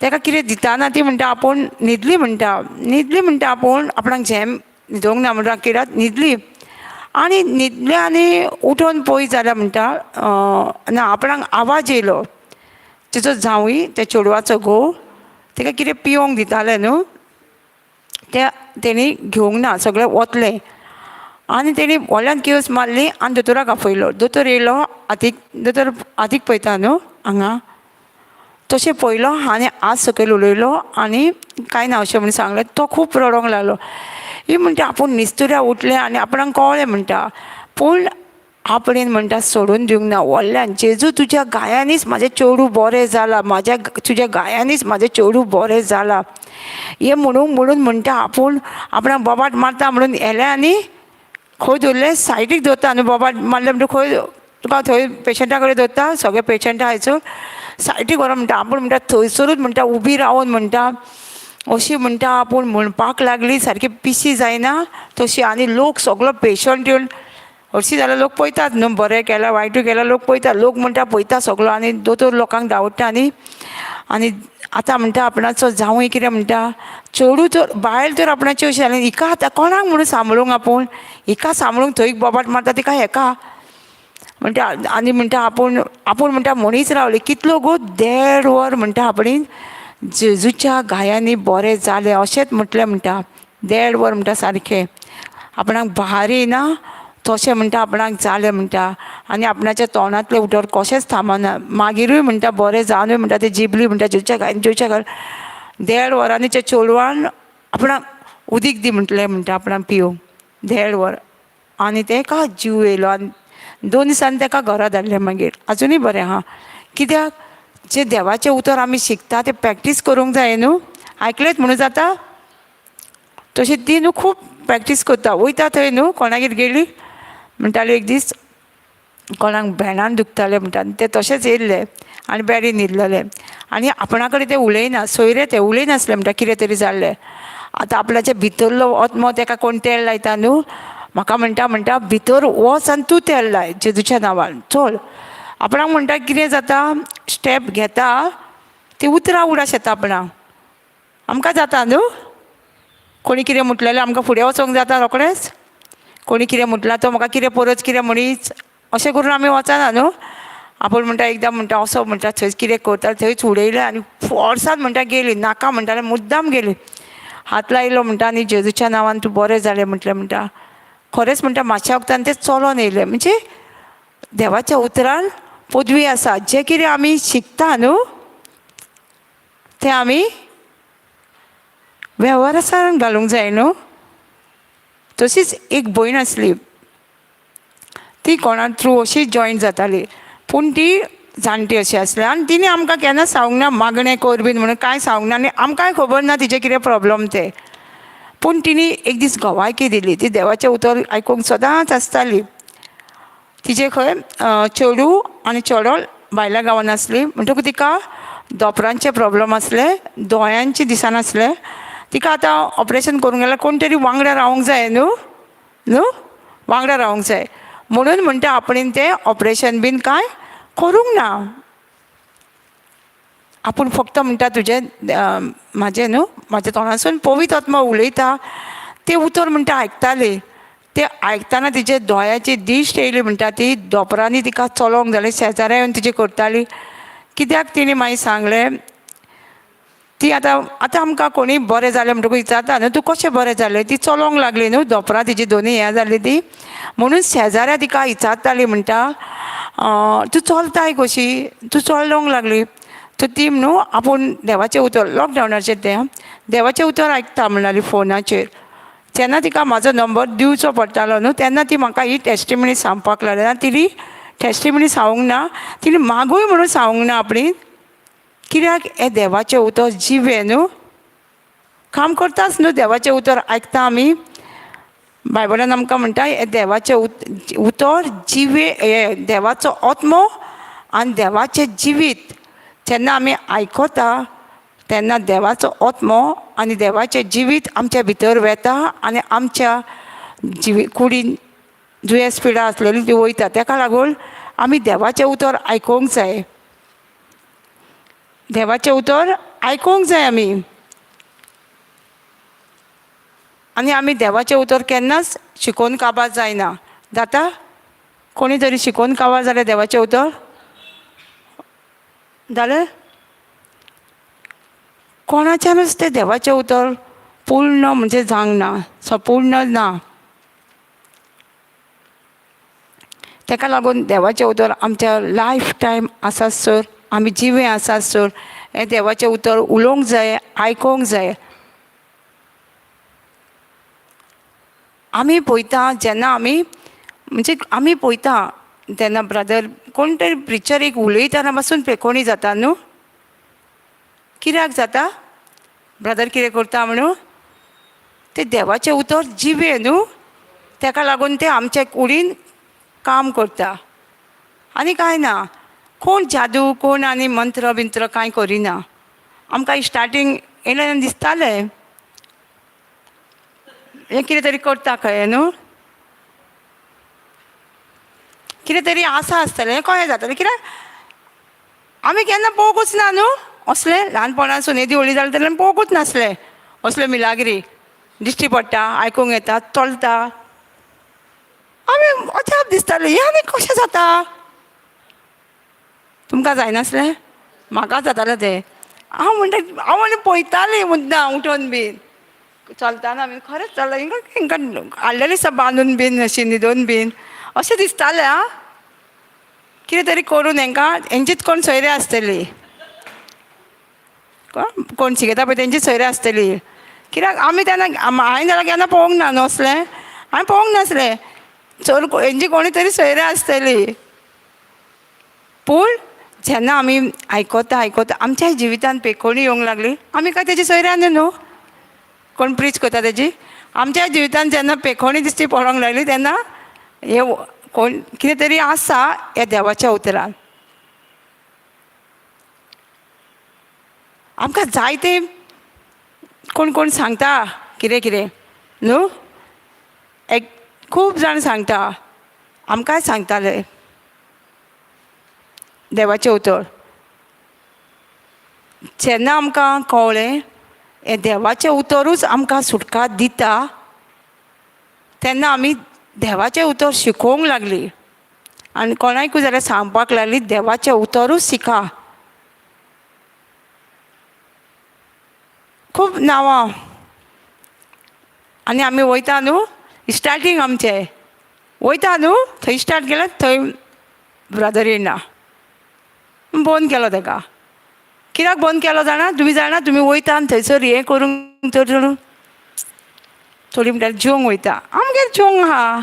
तेका कितें दिताना ती म्हणटा आपूण न्हिदली म्हणटा, न्हिदली म्हणटा आपूण, आपणाक झेम न्हिदोंक ना म्हणटा, कित्याक न्हिदली आनी न्हिदलें आनी उठोन पळय जाल्यार म्हणटा ना आपणाक आवाज येयलो. तिचो जावूय त्या चेडवाचो घोव तेका कितें पिवंक दितालें न्हू, ते तेणी घेवंक ना, सगळें वतलें आनी तेणी व्हडल्यान किळस मारली आनी दोतोराक आफयलो. दोतोर येयलो, हातीक दोतोर हातीक पळयता न्हू हांगा, तशें पळयलो आनी हात सकयल उडयलो आनी कांय ना अशें म्हणून सांगलें. तो खूब रडोंक लागलो. ही म्हणटा आपूण निस्तुऱ्या उठलें आनी आपणाक कळ्ळें म्हणटा, पूण आपणेन म्हणटा सोडून दिवंक ना. व्हडल्यान जेजू तुज्या गायांनीच म्हाजें चेडूं बरें जालां, म्हाज्या तुज्या गायांनीच म्हाजें चेडूं बरें जालां हें म्हणून म्हणून म्हणटा आपूण आपणाक बोबाट मारता म्हणून येलें आनी खंय दवरलें सायडीक दवरता न्हू, बोबाट मारलें म्हणटा खंय तुका थंय पेशंटा कडेन दवरता, सगळे पेशंटा हांयसर सायडीक व्हरोन म्हणटा आपूण म्हणटा थंयसरूच म्हणटा उबी रावन म्हणटा अशी म्हणटा आपूण म्हणपाक लागली, सारकी पिशी जायना तशी. आनी लोक सगलो पेशंट येवन हरशीं जाल्यार लोक पळयतात न्हू, बरें केलां वायटूय केलां लोक पळयतात, लोक म्हणटा पळयता सगलो आनी दोतोर लोकांक धांवडटा. आनी आनी आतां म्हणटा आपणाचो जावूय कितें म्हणटा चेडूं तर बायल तर आपणाची अशी जाली, हिका आतां कोणाक म्हणून सांबाळूंक आपूण, हिका सांबाळूंक थंय बोबाट मारता तिका हेका म्हणटा. आनी म्हणटा आपूण आपूण म्हणटा म्हणीच रावली कितलो गो 1.5 वर म्हणटा आपणेन जेजूच्या गायांनी बरें जालें अशेंच म्हटलें म्हणटा. 1.5 वर म्हणटा सारकें आपणाक भार येयना तशें म्हणटा आपणाक जालें म्हणटा. आनी आपणाच्या तोंडांतलें उतर कशेंच थांबना. मागीरूय म्हणटा बरें जावनूय म्हणटा ते जिबली म्हणटा जेजूच्या गायन जेजूच्या गायन. 1.5 वरांनी त्या चेडवान आपणाक उदीक दी म्हटलें म्हणटा आपणाक पिवंक 1.5 वर. आनी तेका जीव येयलो आनी 2 दिसांनी तेका घरा धाडलें. मागीर आजुनूय बरें आहा. कित्याक जें देवाचें उतर आमी शिकता तें प्रॅक्टीस करूंक जाय न्हू, आयकलेंच म्हणून जाता. तशी ती न्हू खूब प्रॅक्टीस करता, वयता थंय न्हू कोणागेर गेली म्हणटाली एक दीस कोणाक भेणान दुखतालें म्हणटा, ते तशेंच येयल्ले आनी बेडीन न्हिदलेले आनी आपणा कडेन ते उलयना, सोयरे ते उलयनासले म्हणटा कितें तरी जाल्लें. आतां आपल्याच्या भितरलो आत्मो तेका कोण तेल लायता न्हू, म्हाका म्हणटा म्हणटा भितर वच आनी तूं तेल लाय जेजूच्या नांवान चल. आपणाक म्हणटा कितें जाता, स्टेप घेता ती उतरां उडास येता आपणाक. आमकां जाता न्हू, कोणी कितें म्हटलें आमकां फुडें वचोंक जाता रोखडेंच. कोणी कितें म्हटलां तो म्हाका कितें परत कितें म्हणीच अशें करून आमी वचना न्हू. आपूण म्हणटा एकदां म्हणटा असो म्हणटा थंयच कितें करता थंयच उडयलें आनी फोर्सान म्हणटा गेली, नाका म्हणटालें मुद्दाम गेली. हात लायलो म्हणटा आनी जेजूच्या नांवान तूं बरें जालें म्हटलें म्हणटा. खरेंच म्हणटा मातशा वखदान तें चलोन येयलें. म्हणजे देवाच्या उतरान पदवी आसा, जें कितें आमी शिकता न्हू तें आमी वेव्हारासान घालूंक जाय न्हू. तशीच एक भयण आसली, ती कोणा थ्रू अशी जॉयन जाताली, पूण ती जाणटी अशी आसली आनी तिणें आमकां केन्ना सांगूंक ना मागणें कर बीन म्हणून कांय सांगूंक ना आनी आमकांय खबर ना तिचें कितें प्रोब्लम तें. पूण तिणें एक दीस गवायकी दिली, ती देवाचें उतर आयकूंक सदांच आसताली. तिचें खंय चेडूं आनी चेडो भायल्या गांवान आसली, म्हणटकूच तिका दोपरांचे प्रोब्लम आसले, दोळ्यांचे दिसनासलें. तिका आतां ऑपरेशन करूंक गेल्यार कोण तरी वांगडा रावंक जाय न्हू, न्हू वांगडा रावंक जाय म्हणून म्हणटा आपणेन तें ऑपरेशन बीन कांय करूंक ना. आपूण फक्त म्हणटा तुजें म्हाजें न्हू म्हाज्या तोंडासून पवित्र आत्मा उलयता तें उतर म्हणटा आयकताली. तें आयकतना तिचे दोळ्याची दिश्ट येयली म्हणटा ती दोपरांनी तिका चलोंक जालें. शेजाऱ्या येवन तिचें करताली कित्याक तिणें मागीर सांगलें ती आतां आतां आमकां कोणीय बरें जालें म्हणटकूच विचारता न्हू तूं कशें बरें जालें, ती चलोंक लागली न्हू दोपरां तिजी दोनूय हें जाली ती म्हणून शेजाऱ्या तिका विचारताली म्हणटा तूं चलताय कशी, तूं चलोंक लागली. तर ती न्हू आपूण देवाचें उतर लॉकडावनाचेर तें देवाचें उतर आयकता म्हणाली फोनाचेर. जेन्ना तिका म्हाजो नंबर दिवचो पडटालो न्हू तेन्ना ती म्हाका ही टेस्टिमनी सांगपाक लागली. आनी तिणी टेस्टिमनी सांगूंक ना, तिणी मागूय म्हणून सांगूंक ना आपणी, कित्याक हें देवाचें उतर जिवें न्हू, काम करताच न्हू देवाचें उतर आयकता आमी. बायबलान आमकां म्हणटा हें देवाचें उतर जिवें, हें देवाचो आत्मो आनी देवाचें जिवीत जेन्ना आमी आयकता तेन्ना देवाचो आत्मो आनी देवाचें जिवीत आमच्या भितर वेता आनी आमच्या जिवी कुडीन दुयेंस पिडा आसलेली ती वयता. तेका लागून आमी देवाचें उतर आयकूंक जाय, देवाचें उतर आयकूंक जाय आमी. आनी आमी देवाचें उतर केन्नाच शिकोवन काबार जायना. जाता कोणी तरी शिकोवन काबार जालें देवाचें उतर जालें? कोणाच्यानूच तें देवाचें उतर पूर्ण म्हणजे जावंक ना, संपूर्ण ना. तेका लागून देवाचें उतर आमच्या लायफ टायम आसा सर, आमी जिवे आसा सर हें देवाचें उतर उलोवंक जाय, आयकोंक जाय. आमी पळयता जेन्ना आमी म्हणजे आमी पळयता तेन्ना ब्रदर कोण तरी प्रिचर एक उलयतना पासून पेकोणी जाता न्हू, कित्याक जाता? ब्रदर कितें करता म्हणून तें देवाचें उतर जिवें न्हू, तेका लागून तें आमच्या कुडीन काम करता. आनी कांय ना, कोण जादू कोण आनी मंत्र बिंत्र कांय करिना. आमकां स्टार्टींग येयलें दिसतालें हें कितें तरी करता खंय न्हू, कितें तरी आसा आसतलें, हें कशें जातलें कित्याक आमी केन्ना पळोवंकूच ना न्हू असलें. ल्हानपणासून येदी व्हडली जाली तेन्ना पळोवंकूच नासलें असल्यो मिलाग्री दिश्टी पडटा, आयकूंक येता, चलता. आमी अजाप दिसतालें हें आनी कशें जाता. तुमकां जायनासलें? म्हाका जातालें तें. हांव म्हणटा हांव आनी पळयतालें मुद्दाम उठोन बीन चलतना बीन, खरेंच चल्ला हिंकां हाडलेलें दिसता बांदून बीन अशी न्हिदोन बीन अशें दिसतालें. आं कितें तरी करून हेंकां हेंचीच कोण सोयरे आसतली, कोण शिकयता पळय तेंची सोयरे आसतली. कित्याक आमी तेन्ना हांवें जाल्यार केन्ना पळोवंक ना न्हू असलें, हांवें पळोवंक नासलें. चड हेंची कोणी तरी सोयरे आसतली. पूण जेन्ना आमी आयकता आयकता आमच्या जिवितान पेकोणी येवंक लागली, आमी काय तेजी सोयऱ्या न्हू, कोण प्रीच करता तेजी. आमच्या जिवितान जेन्ना पेकोणी दिश्टी पडोंक लागली तेन्ना हे कोण कितें तरी आसा ह्या देवाच्या उतरान. आमकां जायते कोण कोण सांगता कितें कितें न्हू, एक खूब जाण सांगता, आमकांय सांगताले. देवाचें उतर. जेन्ना आमकां कळ्ळें हें देवाचें उतरूच आमकां सुटका दिता, तेन्ना आमी देवाचें उतर शिकोवंक लागलीं आनी कोणाकूय जाल्यार सांगपाक लागलीं देवाचें उतरूच शिका. खूब नांवां आनी आमी वयता न्हू स्टार्टींग आमचें वयता न्हू थंय स्टार्ट केलें, थंय ब्रदर येयना, बंद केलो तेका. कित्याक बंद केलो जाणा तुमी? जाणा तुमी वयता आनी थंयसर हें करूंक तर थोडी म्हणटाली जेवंक वयता. आमगेर जेवंक आहा,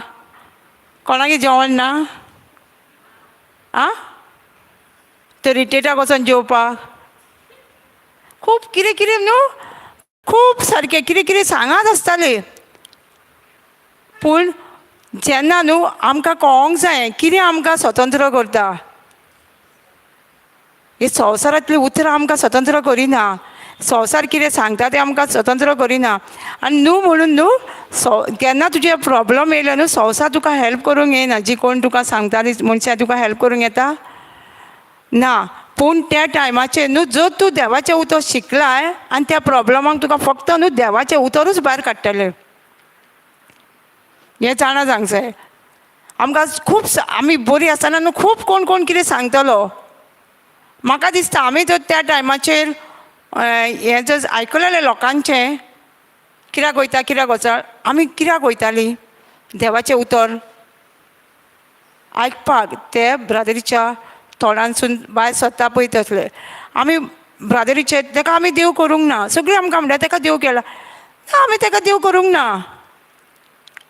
कोणागेर जेवण ना आं, तर रिटेटाक वचोन जेवपाक खूब कितें कितें न्हू, खूब सारकें कितें कितें सांगात आसतालें. पूण जेन्ना न्हू आमकां कळोंक जाय कितें आमकां स्वतंत्र करता, हे संवसारांतलीं उतरां आमकां स्वतंत्र करिना, संवसार कितें सांगता तें आमकां स्वतंत्र करिना. आनी न्हू म्हणून न्हू केन्ना तुजे प्रोब्लम येयले न्हू संवसार तुका हेल्प करूंक येयना. जी कोण तुका सांगता ती मनशां तुका हेल्प करूंक येता ना. पूण त्या टायमाचेर न्हू जर तूं देवाचें उतर शिकलाय आनी त्या प्रोब्लमाक तुका फक्त न्हू देवाचें उतरूच भायर काडटलें, हें जाणा जावंक जाय. आमकां खूब आमी बरीं आसतना न्हू खूब कोण कोण कितें सांगतलो. म्हाका दिसता आमी जर त्या टायमाचेर हें जर आयकलेलें लोकांचें कित्याक वयता कित्याक वचा, आमी कित्याक वयतालीं देवाचें उतर आयकपाक, ते ब्रादरीच्या तोंडानसून भायर सरता पळय तसलें आमी ब्रादरीचे तेका आमी देव करूंक ना. सगळीं आमकां म्हणटा तेका देव केला, ना आमी तेका देव करूंक ना.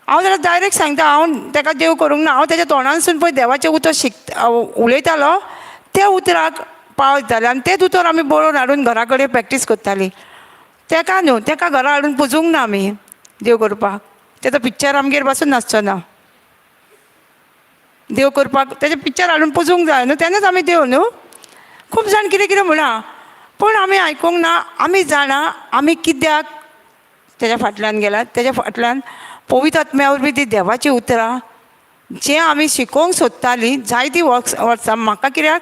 हांव जाल्यार डायरेक्ट सांगता हांव तेका देव करूंक ना. हांव तेज्या तोंडानसून पळय देवाचें उतर शिकता उलयतालो त्या उतराक पाव दितालें आनी तेंच उतर आमी बरोवन हाडून घरा कडेन प्रॅक्टीस करतालीं. तेका न्हू तेका घरा हाडून पुजूंक ना आमी देव करपाक, तेजो पिक्चर आमगेर पासून नासचो ना. देव करपाक तेजें पिक्चर हाडून पुजूंक जाय न्हू, तेन्नाच आमी देव न्हू. खूब जाण कितें कितें म्हणा पूण आमी आयकूंक ना. आमी जाणा आमी कित्याक तेज्या फाटल्यान गेला, तेज्या फाटल्यान पवित्र आत्म्या वरवीं ती देवाचीं उतरां जें आमी शिकोवंक सोदतालीं जायतीं वर्सां. म्हाका कित्याक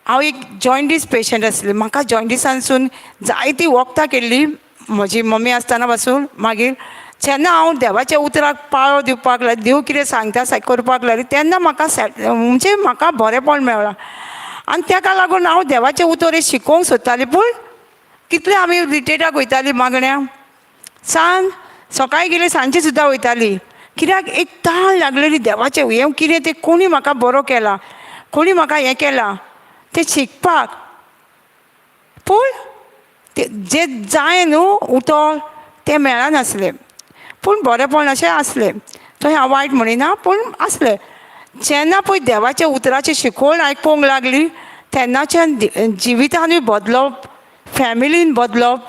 हांव एक जॉयंडीस पेशंट आसलें, म्हाका जॉयंडिसांसून जायतीं वखदां केल्लीं म्हजी मम्मी आसतना पासून. मागीर जेन्ना हांव देवाच्या उतराक पाळो दिवपाक लागलें, देव कितें सांगता करपाक लागलें, तेन्ना म्हाका म्हणजे म्हाका बरेंपण मेळ्ळां. आनी तेका लागून हांव देवाचें उतर हें शिकोवंक सोदतालें. पूण कितलें आमी रिटेटाक वयतालीं मागण्या, सांज सकाळीं गेली सांजची सुद्दां वयताली, कित्याक एक ताण लागलेली देवाचें हें कितें तें कोणी म्हाका बरो केला, कोणी म्हाका हें केलां तें शिकपाक. पूण तें जें जाय न्हू उतर तें मेळनासलें. पूण बरेंपण अशें आसलें, थंय हांव वायट म्हणिना पूण आसलें. जेन्ना पळय देवाच्या उतराची शिकवण आयकूंक लागली तेन्नाच्यान जिवितानूय बदलप, फॅमिलीन बदलप,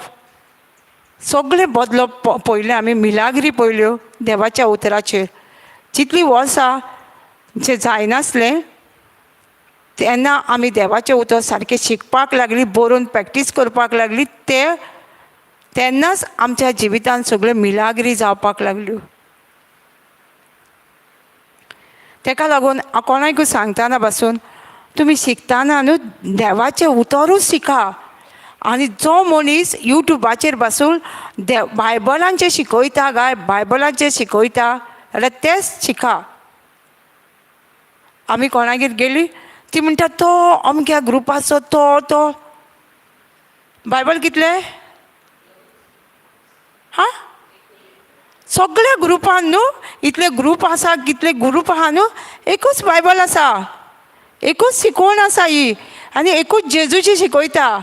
सगळें बदलप पळयलें आमी. मिलाग्री पळयल्यो देवाच्या उतराचेर. जितलीं वर्सां जें जायनासलें तेन्ना आमी देवाचें उतर सारकें शिकपाक लागलीं, बरोवन प्रॅक्टीस करपाक लागली, ते तेन्नाच आमच्या जिवितान सगळ्यो मिलाग्री जावपाक लागल्यो. तेका लागून कोणाकूय सांगतना पासून तुमी शिकतना न्हू देवाचें उतरूच शिका. आनी जो मनीस युट्यूबाचेर पासून बायबलांचें शिकयता काय बायबलांचें शिकयता जाल्यार तेंच शिका. आमी कोणागेर गेली ती म्हणटा तो अमक्या ग्रुपाचो तो तो बायबल कितलें हा सगळ्या ग्रुपान न्हू इतले ग्रूप आसा, कितले ग्रूप आहा न्हू, एकूच बायबल आसा, एकूच शिकवण आसा ही, आनी एकूच जेजूची शिकयता.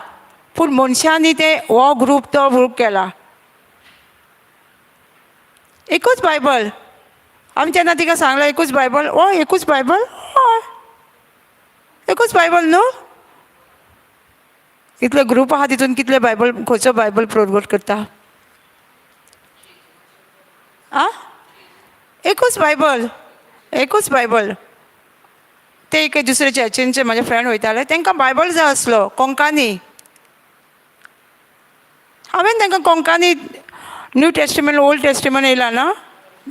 पूण मनशांनी ते हो ग्रूप तो ग्रूप केला. एकूच बायबल. आमी तेन्ना तिका सांगलां एकूच बायबल, हय एकूच बायबल, हय एकूच बायबल न्हू. इतले ग्रूप आहा तितून कितले बायबल, खंयचो बायबल प्रोमोट करता? आ एकूच बायबल, एकूच बायबल. ते एक दुसरे चर्चींचे म्हाजे फ्रेंड वयताले, तांकां बायबल जाय आसलो कोंकानी. हांवें तांकां कोंकानी न्यू टेस्टिमेंट ओल्ड टेस्टिमेंट येयला ना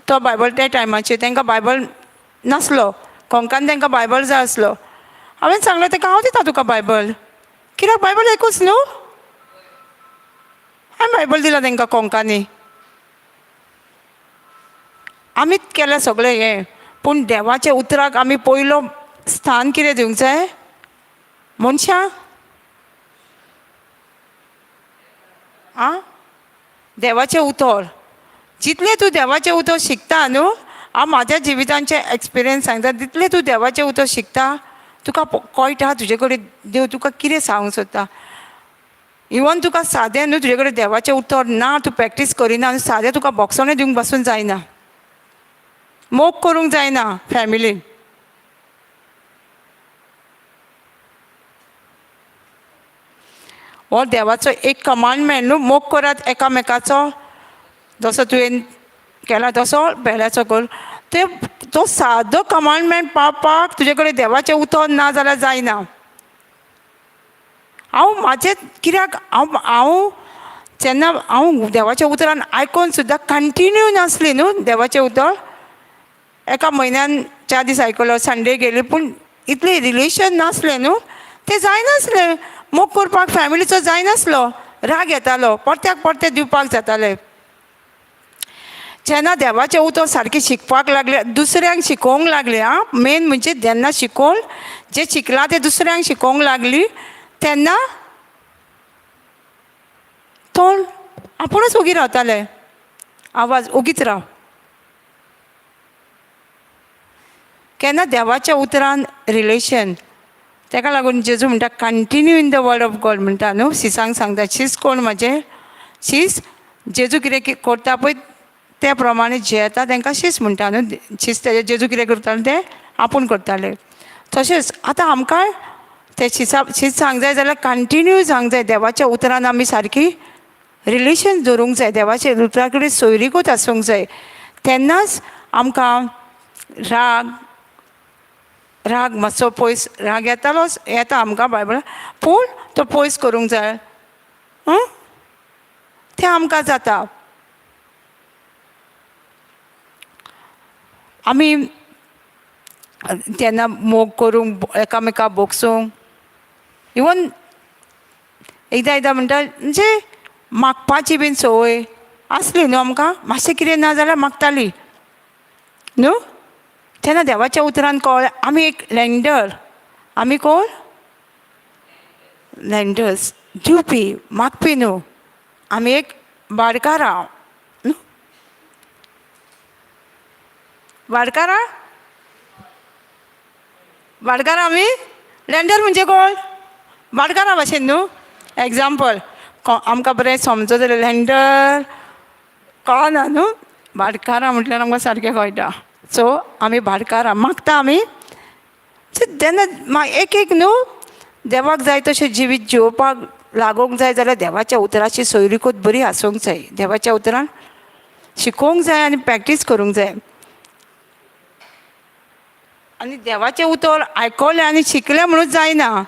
तो बायबल, त्या टायमाचेर तांकां बायबल नासलो, कोंकानी तांकां बायबल जाय आसलो. हांवें सांगलें ताका, हांव दिता तुका बायबल, कित्याक बायबल एकूच न्हू. हांवें बायबल दिलां तांकां कोंकानी. आमीच केलें सगळें हें, पूण देवाच्या उतराक आमी पयलो स्थान कितें दिवंक जाय मनशां आं, देवाचें उतर. जितलें तूं देवाचें उतर शिकता न्हू, हांव म्हाज्या जिवितांचें एक्सपिरियन्स सांगता, तितलें तूं देवाचें उतर शिकता, तुका कळटा तुजे कडेन देव तुका कितें सांगूंक सोदता. इवन तुका सादें न्हू, तुजे कडेन देवाचें उतर ना, तूं प्रॅक्टीस करिना आनी सादें तुका बोगसणें दिवंक पासून जायना, मोग करूंक जायना फॅमिलीन. हो देवाचो एक कमांडमेंट न्हू, मोग करात एकामेकाचो, जसो तुवें केला तसो पेल्याचो कर. ते तो सादो कमांडमेंट पावपाक तुजे कडेन देवाचें उतर ना जाल्यार जायना. हांव म्हाजें कित्याक हांव हांव जेन्ना हांव देवाच्या उतरान आयकोन सुद्दां कंटिन्यू नासली न्हू देवाचें उतर, एका म्हयन्यान 4 दीस आयकलो, संडे गेली, पूण इतलें रिलेशन नासलें न्हू, तें जायनासलें. मोग करपाक फॅमिलीचो जायनासलो, राग येतालो, परत्याक परतें दिवपाक जातालें. जेन्ना देवाचें उतर सारकें शिकपाक लागलें, दुसऱ्यांक शिकोवंक लागलें, आं मेन म्हणजे जेन्ना शिकोवन जें शिकलां तें दुसऱ्यांक शिकोवंक लागली, तेन्ना तोंड आपुणूच ओगी रावतालें, आवाज ओगीच राव. केन्ना देवाच्या उतरान रिलेशन, तेका लागून जेजू म्हणटा continue in the word of God म्हणटा न्हू, शिसांक सांगता. शीस कोण म्हाजें शीस, जेजू कितें करता पळय त्या प्रमाणे जियेता तांकां शीस म्हणटा न्हू. शीस तेजे जेजू कितें करताले तें आपूण करताले. तशेंच आतां आमकां तें शिसा शीस सांग जाय जाल्यार कंटिन्यू सांग जाय, देवाच्या उतरान आमी सारकी रिलेशन दवरूंक जाय, देवाच्या उतरा कडेन सोयरीकूच आसूंक जाय, तेन्नाच आमकां राग राग मातसो पयस, राग येतालोच येता आमकां बायबलान, पूण तो पयस करूंक जाय. तें आमकां जाता. आमी तेन्ना मोग करूंक एकामेका भोगसूंक, इवन एकदां एकदां म्हणटा म्हणजे मागपाची बीन संवय आसली न्हू आमकां, मातशें कितें ना जाल्यार मागताली न्हू. तेन्ना देवाच्या उतरान कळ्ळें आमी एक लँडर, आमी कोण लँडर्स, दिवपी मागपी न्हू, आमी एक भाडकारां न्हू, भाडकारां भाडकारां आमी. लँडर म्हणजे कोण? भाडकारां भाशेन न्हू. एग्जाम्पल आमकां बरें समजत जाल्यार लँडर कळना न्हू, भाडकारां म्हटल्यार आमकां सारकें कळटा. सो आमी भाडकारां मागता आमी जेन्ना एक एक न्हू देवाक जाय तशें जिवीत जिवोवपाक लागूंक जाय जाल्यार देवाच्या उतराची सोयरीकूच बरी आसूंक जाय, देवाच्या उतरान शिकोवंक जाय आनी प्रॅक्टीस करूंक जाय. आनी देवाचें उतर आयकलें आनी शिकलें म्हणून जायना,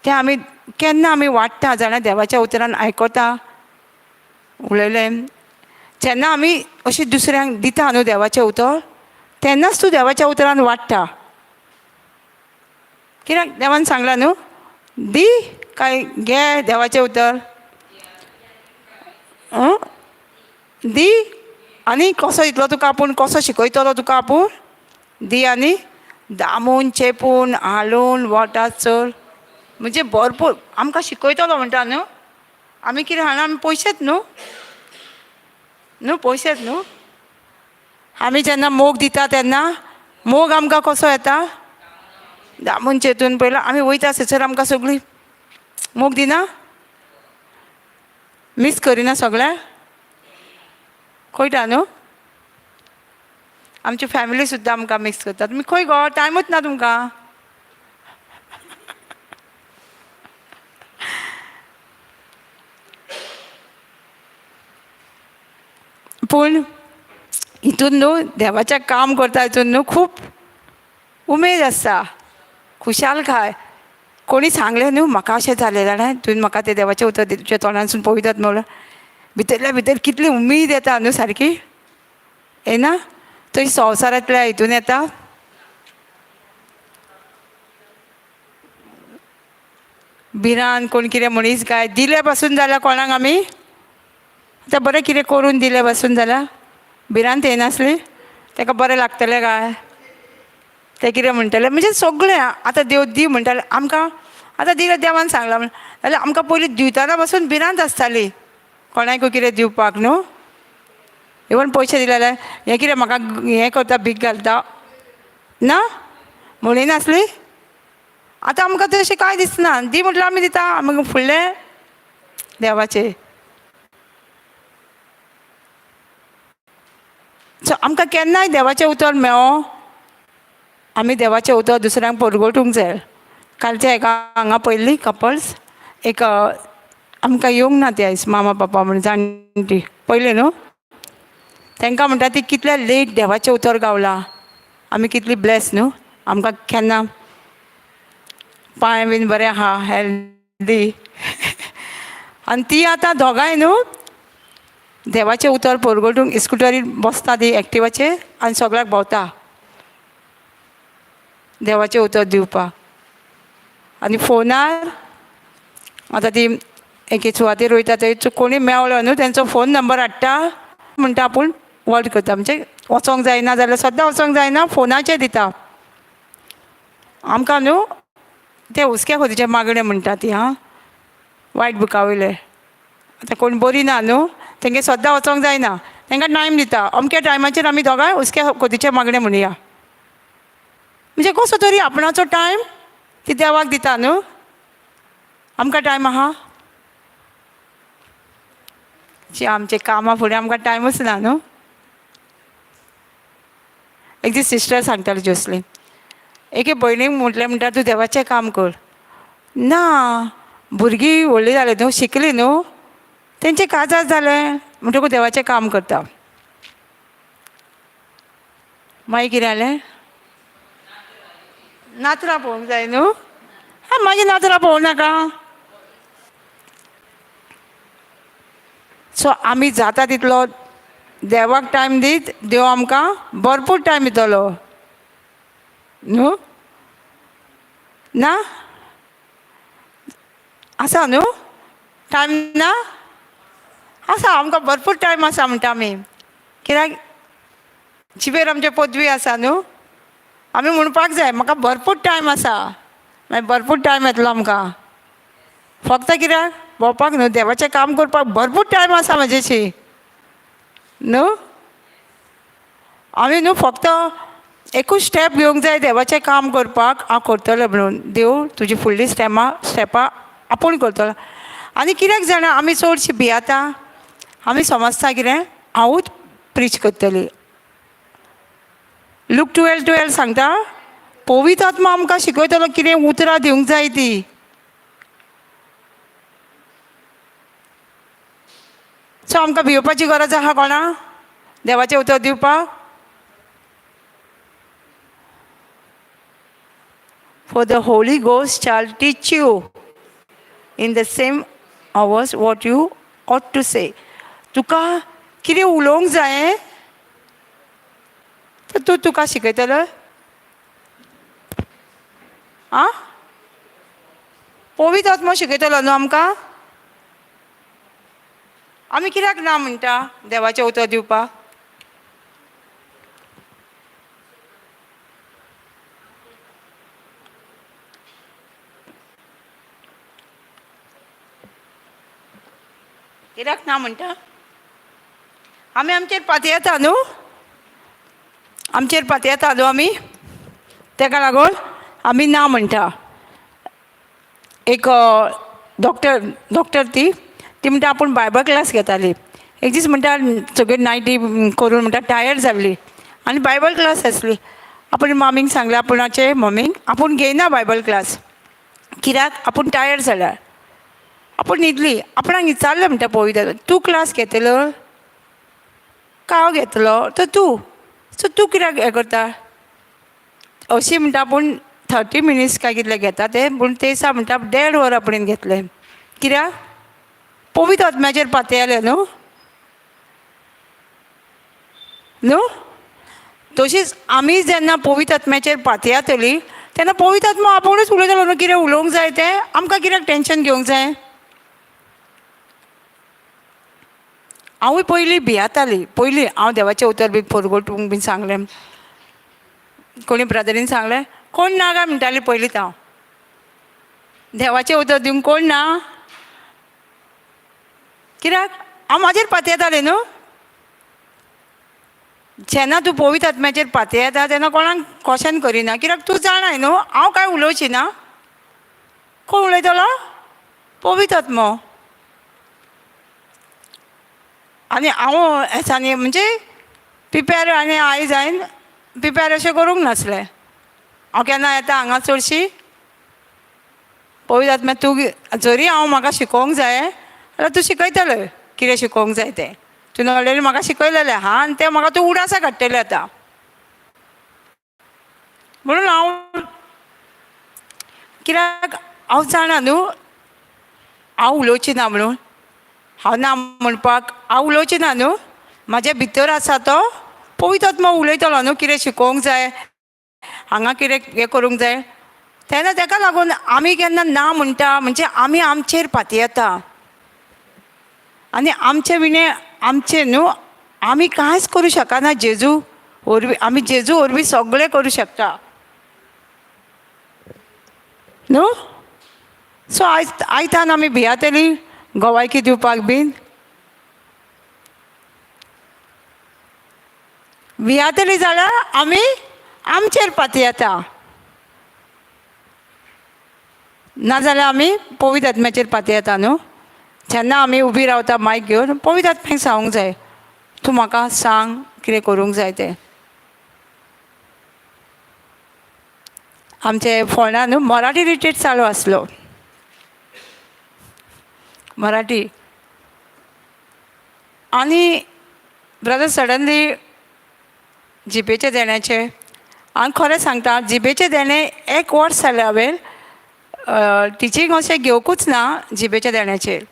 तें आमी केन्ना आमी वाडटा जाणा, देवाच्या उतरान आयकता उलयलें जेन्ना आमी अशें दुसऱ्यांक दिता न्हू देवाचें उतर, तेन्नाच तूं देवाच्या उतरान वाडटा. कित्याक देवान सांगलां न्हू, दी काय घे देवाचें उतर, दी आनी कसो दितलो तुका आपूण, कसो शिकयतलो तुका आपूण, दी आनी दामून चेपून हालून वोटा चड म्हणजे भरपूर आमकां शिकयतलो म्हणटा न्हू. आमी कितें हाडना, आमी पयशेच न्हू, न्हू पयशेच न्हू. आमी जेन्ना मोग दिता तेन्ना मोग आमकां कसो येता, दामून चेतून पयलो आमी वयता थंयसर आमकां सगळीं मोग दिना, मीस करिना सगळ्या कळटा न्हू. आमची फॅमिली सुद्दां आमकां मिक्स करता. तुमी खंय गो, टायमूच ना तुमकां. पूण हितून न्हू देवाचें काम करता हितून न्हू खूब उमेद आसता, खुशालकाय. कोणी सांगलें न्हू म्हाका अशें जालें जाणा, तुवें म्हाका तें देवाचें उतर तुज्या तोंडानसून पवित्र म्हणल्यार भितरल्या भितर कितली उमेद येता न्हू, सारकी येना. तशी संवसारांतल्या हितून येता. भिरान कोण कितें म्हणीस काय दिले पासून जाल्यार कोणाक आमी आतां बरें कितें करून दिलें पासून जाल्यार भिरांत येनासली ताका बरें लागतलें काय ते कितें म्हणटले म्हणजे सगळें आतां देव दी म्हणटाले आमकां आतां दिलें देवान सांगलां म्हण जाल्यार आमकां पयलीं दिवतना पासून भिरांत आसताली कोणाकूय कितें दिवपाक न्हू इवन पयशे दिले जाल्यार हें कितें म्हाका हें करता भीक घालता ना म्हणिनासली. आतां आमकां तशें कांय दिसना दी म्हटल्यार आमी दिता आमी फुडलें देवाचें. सो आमकां केन्नाय देवाचें उतर मेळो आमी देवाचें उतर दुसऱ्यांक परगटूंक जाय. कालच्या एका हांगा पयली कपल्स एक आमकां येवंक ना ती आयज मामा पापा म्हण जाणटी पयलें न्हू तांकां म्हणटा ती कितल्या लेट देवाचें उतर गावलां आमी कितली ब्लेस न्हू आमकां केन्ना पांय बीन बरें आहा हेल्दी आनी ती आतां दोगांय न्हू देवाचें उतर परगटूंक इस्कुटरीर बसता ती एक्टिवाचेर आनी सगळ्याक भोंवता देवाचें उतर दिवपाक. आनी फोनार आतां ती एके सुवातेर वयता थंय कोणी मेवलो न्हू तेंचो फोन नंबर हाडटा म्हणटा आपूण वर्ड करता म्हणजे वचोंक जायना जाल्यार सद्दां वचोंक जायना फोनाचेर दिता आमकां न्हू ते हुस्क्या खोतीचें मागणें म्हणटा ती आं वायट बुका वयलें आतां कोण बरी ना न्हू तेंगे सद्दां वचोंक जायना तांकां टायम दिता अमक्या टायमाचेर आमी दोगांय हुस्क्या खोतीचें मागणें म्हणया म्हणजे कसो तरी आपणाचो टायम ती देवाक दिता न्हू आमकां टायम आहा जी आमचे कामां फुडें आमकां टायमूच ना न्हू. एक दीस सिस्टर सांगताली जोसलीन एके भयणीक म्हटलें म्हणटा तूं देवाचें काम कर ना भुरगीं व्हडलीं जालीं न्हू शिकलीं न्हू तेंचें काजार जालें म्हणटकूच देवाचें काम करता. मागीर कितें जालें नातरां पळोवंक जाय न्हू हा मागीर नातरां पळोवं नाका. सो आमी जाता तितलो देवाक टायम दीत देव आमकां भरपूर टायम दितलो न्हू ना आसा न्हू टायम ना आसा आमकां भरपूर टायम आसा म्हणटा आमी कित्याक जिबेर आमचे पदवी आसा न्हू आमी म्हणपाक जाय म्हाका भरपूर टायम आसा मागीर भरपूर टायम येतलो आमकां फक्त कित्याक भोंवपाक न्हू देवाचें काम करपाक भरपूर टायम आसा म्हजेशी न्हू. आमी न्हू फक्त एकूच स्टेप घेवंक जाय देवाचें काम करपाक हांव करतलें म्हणून देव तुजी फुडली स्टेपां आपूण करतलो. आनी कित्याक जाणा आमी चडशी भियेता आमी समजता कितें हांवूच प्रिच करतली. लूक 12:12 सांगता पवित्र आत्मा आमकां शिकयतलो कितें उतरां दिवंक जाय ती. सो आमकां भिवपाची गरज आहा कोणा देवाचें उतर दिवपाक. For the Holy Ghost shall teach you in the same hours what you ought to say. तुका कितें उलोवंक जाय तर तूं तुका शिकयतलो आं पवित्र आत्मो शिकयतलो न्हू आमकां. आमी कित्याक ना म्हणटा देवाचें उतर दिवपाक. कित्याक ना म्हणटा आमी आमचेर पातयेता न्हू आमचेर पातयेता न्हू आमी तेका लागून आमी ना म्हणटा. एक डॉक्टर ती ती म्हणटा आपूण बायबल क्लास घेताली एक दीस म्हणटा सगळी नायटी करून म्हणटा टायर्ड जाल्ली आनी बायबल क्लास आसली. आपूण मामीक सांगलें आपूणाचे मम्मीक आपूण घेयना बायबल क्लास कित्याक आपूण टायर्ड जाल्यार आपूण न्हिदली. आपणाक विचारलें म्हणटा पवित्र तूं क्लास घेतलो काय हांव घेतलो तर तूं सो तूं कित्याक हें करता अशी म्हणटा आपूण 30 मिनिट्स काय कितले घेता ते पूण ते दिसा म्हणटा 1.5 वर आपणेन घेतलें कित्याक पवित्र आत्म्याचेर पातयेलें न्हू न्हू. तशीच आमी जेन्ना पवित्र आत्म्याचेर पातयेतली तेन्ना पवित्र आत्मो आपुणूच उलयतलो न्हू कितें उलोवंक जाय तें, आमकां कित्याक टेंशन घेवंक जाय? हांवूय पयलीं भियेताली, पयलीं हांव देवाचें उतर बी परगटूंक बीन सांगलें, कोणी ब्रदरीन सांगलें कोण ना काय म्हणटाली पयलींच हांव, देवाचें उतर दिवंक कोण ना, कित्याक हांव म्हाजेर पातयेतालें न्हू. जेन्ना तूं पवित्र आत्म्याचेर पातयेता तेन्ना कोणाक क्वेशन करिना, कित्याक तूं जाणाय न्हू हांव कांय उलोवची ना, कोण उलयतलो? पवित्र आत्मो. आनी हांव हेसांनी म्हणजे प्रिपेर आनी आयज हांवें प्रिपेर अशें करूंक नासलें. हांव केन्ना येता हांगा चडशी पवित्र आत्म्या तूं जरी हांव म्हाका शिकोवंक जाय जाल्यार तूं शिकयतलें कितें शिकोवंक जाय तें, तुवें ऑलरेडी म्हाका शिकयलेलें आहा आनी तें म्हाका तूं उडासा काडटलें आतां, म्हणून हांव कित्याक हांव जाणा न्हू हांव उलोवची ना म्हणून, हांव ना म्हणपाक हांव उलोवची ना न्हू, म्हाज्या भितर आसा तो पवित्र आत्मो उलयतलो न्हू कितें शिकोवंक जाय, हांगा कितें हें करूंक जाय. तेन्ना तेका लागून आमी केन्ना ना म्हणटा म्हणजे आमी आमचेर पातयेता आनी आमचे विणे आमचे न्हू आमी कांयच करूं शकना. जेजू वरवीं आमी जेजू वरवीं सगळें करूं शकता न्हू. सो आयज आयतान आमी भियातली गोवायकी दिवपाक बीन भियातली जाल्यार आमी आमचेर पातयेता, नाजाल्यार आमी पवित्र आत्म्याचेर पातयेता न्हू. जेन्ना आमी उबी रावता मायक घेवन पवित्र आत्म्याक सांगूंक जाय तूं म्हाका सांग कितें करूंक जाय तें. आमचे फोंडा न्हू मराठी रिट्रीट चालू आसलो, मराठी, आनी ब्रदर सडनली जिबेचे देण्याचे, हांव खरें सांगता जिबेचे देणें एक वर्स जालें हांवें टिचींग अशें घेवकूच ना जिबेच्या देण्याचेर,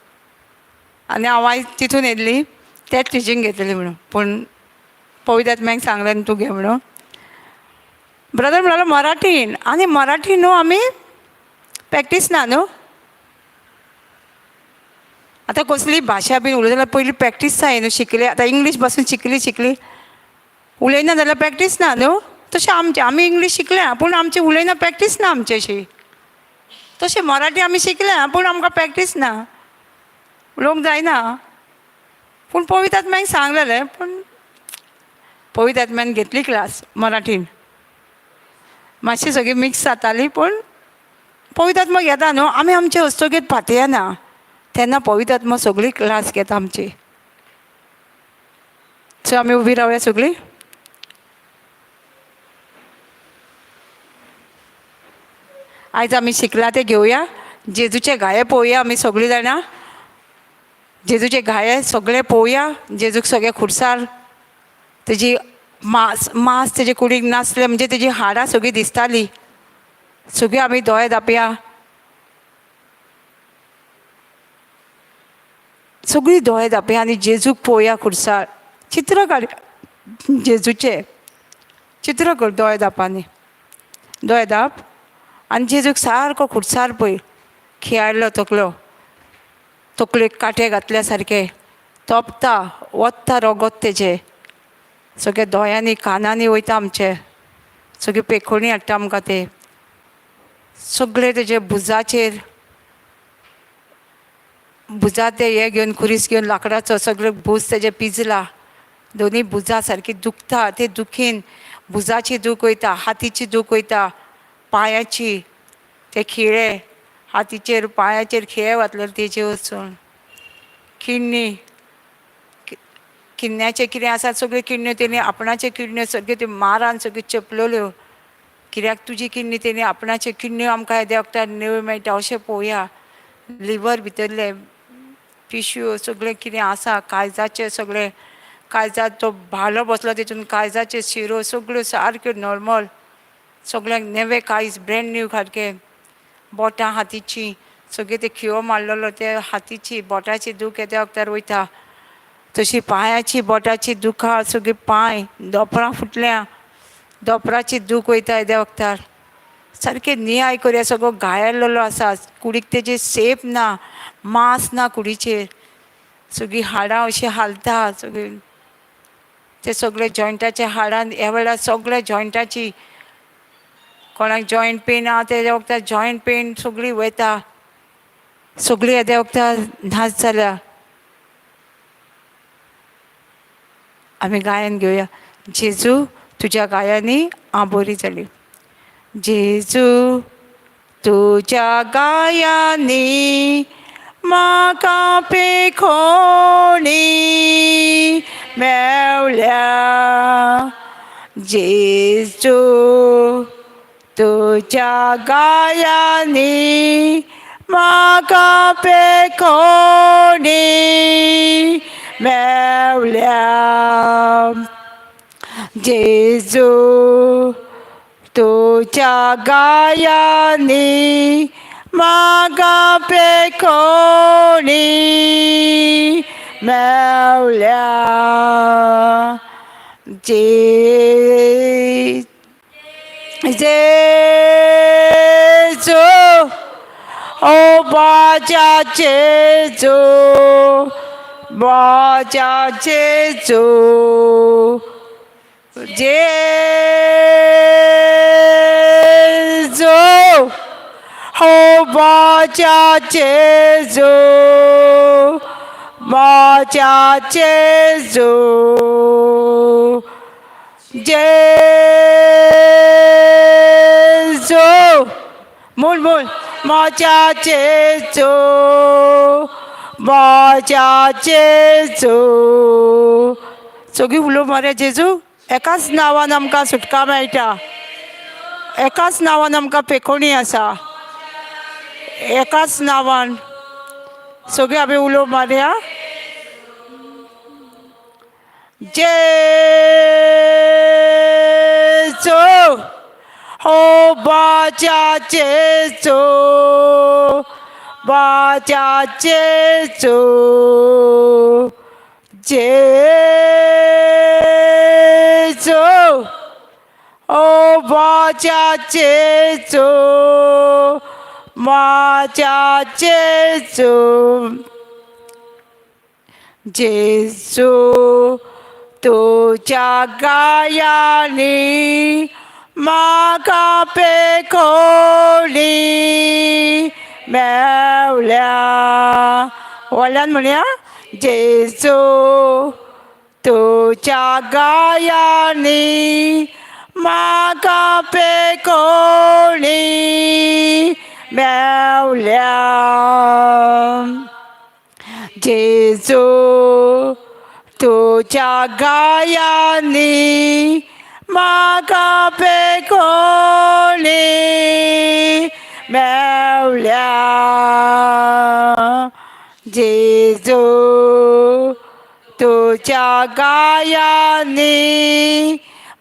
आनी हांव आयज तितून येयल्ली तेंच टिचींग घेतली म्हणून, पूण पवित्र आत्म्याक सांगलें न्हू तूं घे म्हणून. ब्रदर म्हणालो मराठीन, आनी मराठी न्हू आमी प्रॅक्टीस ना न्हू, आतां कसली भाशा बीन उलयता जाल्यार पयलीं प्रॅक्टीस जाय न्हू, शिकले आतां इंग्लीश पासून शिकली शिकली उलयना जाल्यार प्रॅक्टीस ना न्हू. तशें आमचें आमी इंग्लीश शिकल्या पूण आमची उलयना प्रॅक्टीस ना आमची अशी, तशें मराठी आमी शिकल्या पूण आमकां प्रॅक्टीस ना, उलोवंक जायना. पूण पवित्र आत्म्याक सांगलेलें, पूण पवित्र आत्म्यान घेतली क्लास मराठीन, मातशी सगळी मिक्स जाताली पूण पवित्र आत्मा घेता न्हू, आमी आमचे हस्तगेत पातयेना तेन्ना पवित्र आत्मा सगळी क्लास घेता आमची. सो आमी उबी रावया सगळीं. आयज आमी शिकला तें घेवया, जेजूचे घाये पळोवया आमी सगळीं जाणां, जेजूचे घाये सगळे पळोवया, जेजूक सगळे खुर्सार तेजी मास मास तेजे कुडीक नासलें म्हणजे तेजी हाडां सगळीं दिसतालीं, सगळीं आमी दोळे धांपया, सगळीं दोळे धांपया आनी जेजूक पळोवया खुर्सार, चित्र काडया जेजूचें, चित्र कर दोळे धांपानी, दोळे धांप आनी जेजूक सारको खुर्सार पळय, खियाळलो तकलो, तकलेक कांटे घातल्या सारके तोपता वत्ता रगत तेजें, सगळे दोळ्यांनी कानांनी वयता आमचे, सगळी पेखोणी हाडटा आमकां ते, सगळे तेजे भुजाचेर भुजा ते हे घेवन खुरीस घेवन लांकडाचो सगळे भूज तेजे पिजला, दोनी भुजां सारकी दुखता, ते दुखीन भुजाची दूख वयता, हातीची दूख वयता, पांयाची ते खिळे हातीचेर पांयाचेर खिळे घातलेले तेजे वचून, किडनी किन्न्याचें कितें आसा सगळ्यो किडण्यो तेणी आपणाच्यो किडण्यो सगळ्यो त्यो मारान सगळ्यो चेपलेल्यो, कित्याक तुजी किडनी तेणी आपणाच्यो किडण्यो आमकां येद्या वखदार नव्यो मेळटा अशें पळोवया. लिवर भितरले पिशव्यो सगळें कितें आसा, काळजाचें सगळें, काळजांत तो भालो बसलो तितून काळजाच्यो शिरो सगळ्यो सारक्यो नॉर्मल, सगळ्यांक नवें काळीज ब्रँड न्यू सारकें, बोटां हातीचीं सगळें ते खियो मारलेलो ते हातीची बोटाची दूख येद्या वखदार वयता, तशी पांयाची बोटाची दुखां सगळीं पांय दोपरां फुटल्या, दोपराची दूख वयता येद्या वखदार, सारकें नियाळ करया. सगळो घायल्लो आसा, कुडीक तेजे सेप ना, मांस ना कुडीचेर, सगळीं हाडां अशीं हालता सगळीं. ते सगळे जॉयंटाचे हाडां ह्या वेळार सगळे जॉयंटाची, कोणाक जॉयंट पेन आहा तेज्या वखदार जॉयंट पेन सगळी वयता, सगळी येद्या वखदार नाच जाल्या. आमी गायन घेवया. जेजू तुज्या गायांनी हांव बरी जाली. जेजू तुज्या गायांनी म्हाका पेखोणी मेवल्या. जेजू तुज्या गायांनी म्हाका पेखोणी मेवल्या. जेजू तुज्या गायांनी म्हाका पेखोणी मेवल्या. जेजू ओ म्हज्या जेजू, म्हज्या जेजू, जेजू हो म्हज्या जेजू, म्हज्या जेजू, जेजू म्हूण म्हूण म्हज्या जेजू, म्हज्या जेजू. सगळीं उलो मारया जेजू. एकाच नांवान आमकां सुटका मेळटा, एकाच नांवान आमकां पेखोणी आसा, एकाच नांवान. सगळीं आमी उलो मारया. जेजू हो म्हज्या जेजू, म्हज्या जेजू, जेजू ओ म्हज्या जेजू, म्हज्या जेजू. जेजू तुज्या गायांनी म्हाका पेखोणी मेवल्या. व्हडल्यान म्हणया. जेजू तुज्या गायांनी म्हाका पेखोणी मेवल्या. जेजू तुज्या गायांनी म्हाका पेखोणी मेवल्या. जेजू तुज्या गायांनी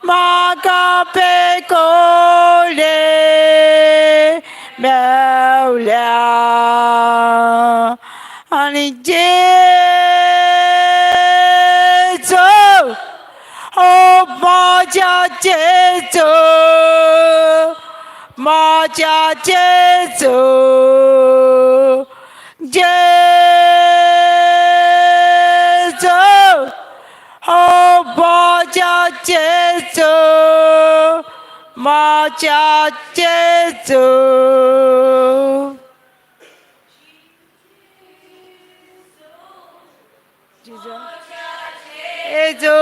म्हाका पेखोणी मेवल्या. आनी जेजू ओ म्हज्या जेजू, म्हज्या जेजू, जेजू ओ म्हज्या जेजू, म्हज्या जेजू. जेजू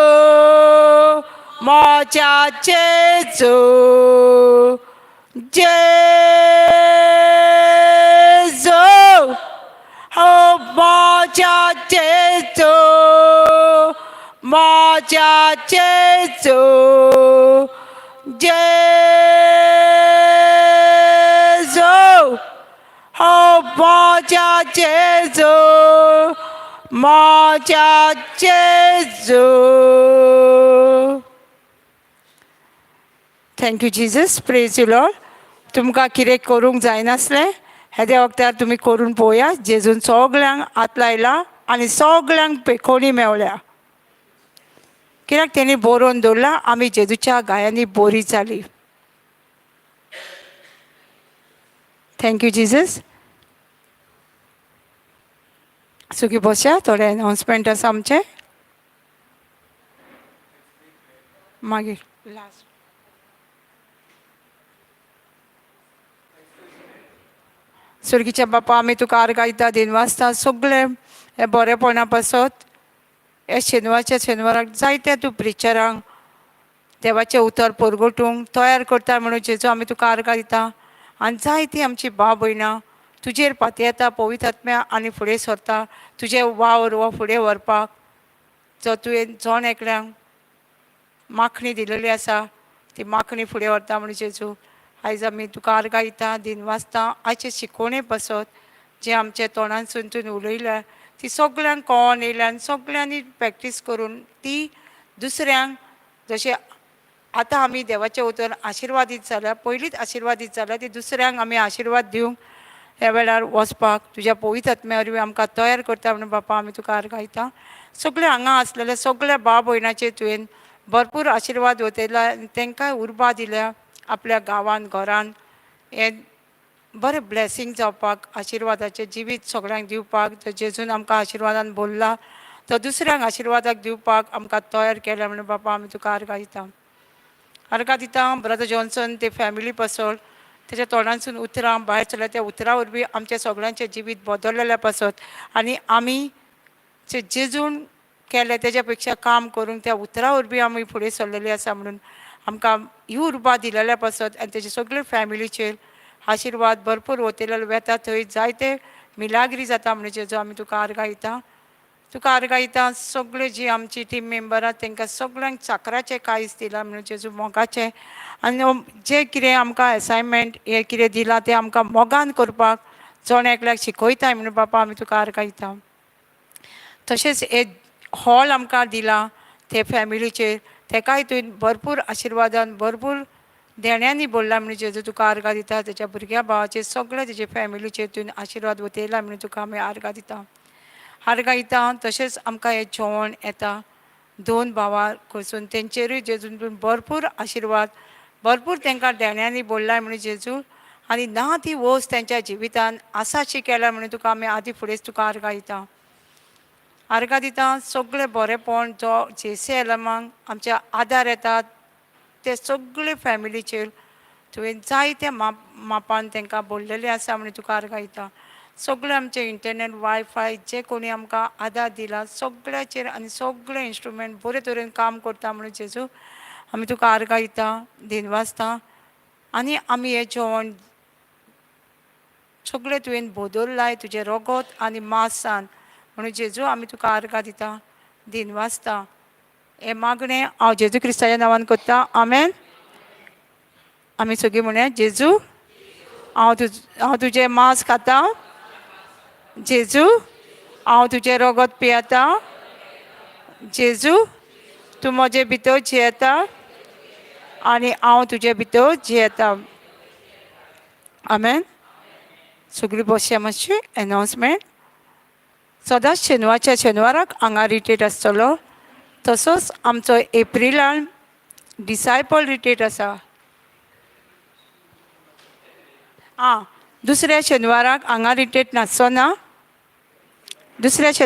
म्हज्या जेजू, जेजू हो म्हज्या जेजू, म्हज्या जेजू, जेजू हो म्हज्या जेजू, म्हज्या जेजू. Thank you Jesus, praise you Lord. तुमकां कितें करूंक जायनासलें हेद्या वखदार तुमी करून पळोवया. जेजून सगल्यांक हात लायला आनी सगल्यांक पेखोणी मेवल्या, कित्याक तेणी बरोवन दवरला आमी जेजूच्या गायांनी बरी जाली. Thank you Jesus. सुखी बसया, थोडे अनावन्समेंट आसा आमचें मागीर लास्ट. सुर्गीच्या बापा, आमी तुका आर्गां दिता, दिनवासता सगळे हे बरेपणा पासत. हे शेनवारच्या शेनवाराक जायत्या तूं प्रिचरांक देवाचें उतर परगटूंक तयार करता म्हणून जेजू आमी तुका आर्गां दिता. आनी जायतीं आमची भाव भयणां तुजेर पातयेता पवित्र आत्म्या आनी फुडें सरता तुजें वावर हो फुडें व्हरपाक, जो तुवें जण एकल्यांक माखणी दिलेली आसा ती माखणी फुडें व्हरता म्हणून जेजू आयज आमी तुका आर्गां दिता, दिनवासता. आयचे शिकोवणे पासत जें आमच्या तोंडांसून तुवें उलयल्या ती सगल्यांक कळोन येयल्या आनी सगल्यांनी प्रॅक्टीस करून ती दुसऱ्यांक, जशें आतां आमी देवाचें उतर आशिर्वादीत जाल्या, पयलींच आशिर्वादीत जाल्या, ती दुसऱ्यांक आमी आशिर्वाद दिवंक ह्या वेळार वचपाक तुज्या पवित्र आत्म्या वरवीं आमकां तयार करता म्हणून बापा आमी तुका आर्गां दिता. सगळे हांगा आसलेले सगळ्या भाव भयणाचेर तुवें भरपूर आशिर्वाद वतयला आनी तांकांय उर्बा दिल्या आपल्या गांवांत घरान हें बरें ब्लेसींग जावपाक, आशिर्वादाचें जिवीत सगळ्यांक दिवपाक. जेजून आमकां आशिर्वादान भरला तो दुसऱ्यांक आशिर्वादाक दिवपाक आमकां तयार केल्या म्हणून बापा आमी तुका आर्गां दिता. आर्गां दिता ब्रदर जॉन्सन ते फॅमिली पासत. तेच्या तोंडांसून उतरां भायर सरल्या त्या उतरां वरवीं आमच्या सगळ्यांचें जिवीत बदललेल्या पासत आनी आमी जे जेजून केलें तेज्या पेक्षा काम करूंक त्या उतरां वरवीं आमी फुडें सरलेली आसा म्हणून आमकां ही उर्बा दिलेल्या पासत आनी तेजे सगळे फॅमिलीचेर आशिर्वाद भरपूर वतले वेता थंय जायते मिलाग्री जाता म्हणून जेजू आमी तुका आर्गां दिता. तुका आर्गां दिता सगळे जी आमची टीम मेंबरां तांकां सगळ्यांक चाकराचें कांयच दिलां म्हणून जेजू, मोगाचें आनी जें कितें आमकां एसायनमेंट हें कितें दिलां तें आमकां मोगान करपाक जण एकल्याक शिकयताय म्हणून बापा आमी तुका आर्गां दिता. तशेंच हे हॉल आमकां दिलां ते फॅमिलीचेर तेकाय तुवें भरपूर आशिर्वादान भरपूर देण्यांनी भरला म्हणून जेजू तुका आर्गां दिता. तेच्या भुरग्या भावाचेर सगळे तेजे फॅमिलीचेर तुवें आशिर्वाद वतयला म्हणून तुका आमी आर्गां दिता, आर्गां दिता. तशेंच आमकां हें जेवण येता दोन भावां कडसून, तेंचेरूय जेजून तुवें भरपूर आशिर्वाद भरपूर तांकां देण्यांनी भरला म्हणून जेजू आनी ना ती वस्त तेंच्या जिवितान आसाशी केल्या म्हणून तुका आमी आदी फुडेंच तुका आर्गां दिता, आर्गां दिता. सगळें बरेंपण जो जे सी एलमाक आमच्या आदार येतात ते सगळे फॅमिलीचेर तुवें जायते मापान तांकां भरलेलें आसा म्हणून तुका आर्गां दिता. सगळें आमचें इंटरनेट वायफाय जे कोणी आमकां आदार दिला सगळ्याचेर आनी सगळे इन्स्ट्रुमेंट बरे तरेन काम करता म्हणून जेजू आमी तुका आर्गां दिता, दिनवासता. आनी आमी हें जेवण सगळें तुवें बदल्लाय तुजें रगत आनी मासान म्हणून जेजू आमी तुका आर्गां दिता, दिनवासता. हें मागणें हांव जेजू क्रिस्ताच्या नांवान करता, आमेन. आमी सगळीं म्हणया, जेजू हांव तुजें मांस खाता, जेजू हांव तुजें रगत पियेता, जेजू तूं म्हजे भितर जियेता आनी हांव तुजे भितर जियेता, आमेन. सगळीं बसया मातशी. एनावन्समेंट. सदांच शेनवारच्या शेनवाराक हांगा रिट्रीट आसतलो. तसोच आमचो एप्रिलान डिसायपल रिट्रीट आसा. आं, दुसऱ्या शेनवाराक हांगा रिट्रीट नासचो ना, दुसऱ्या शेनवार.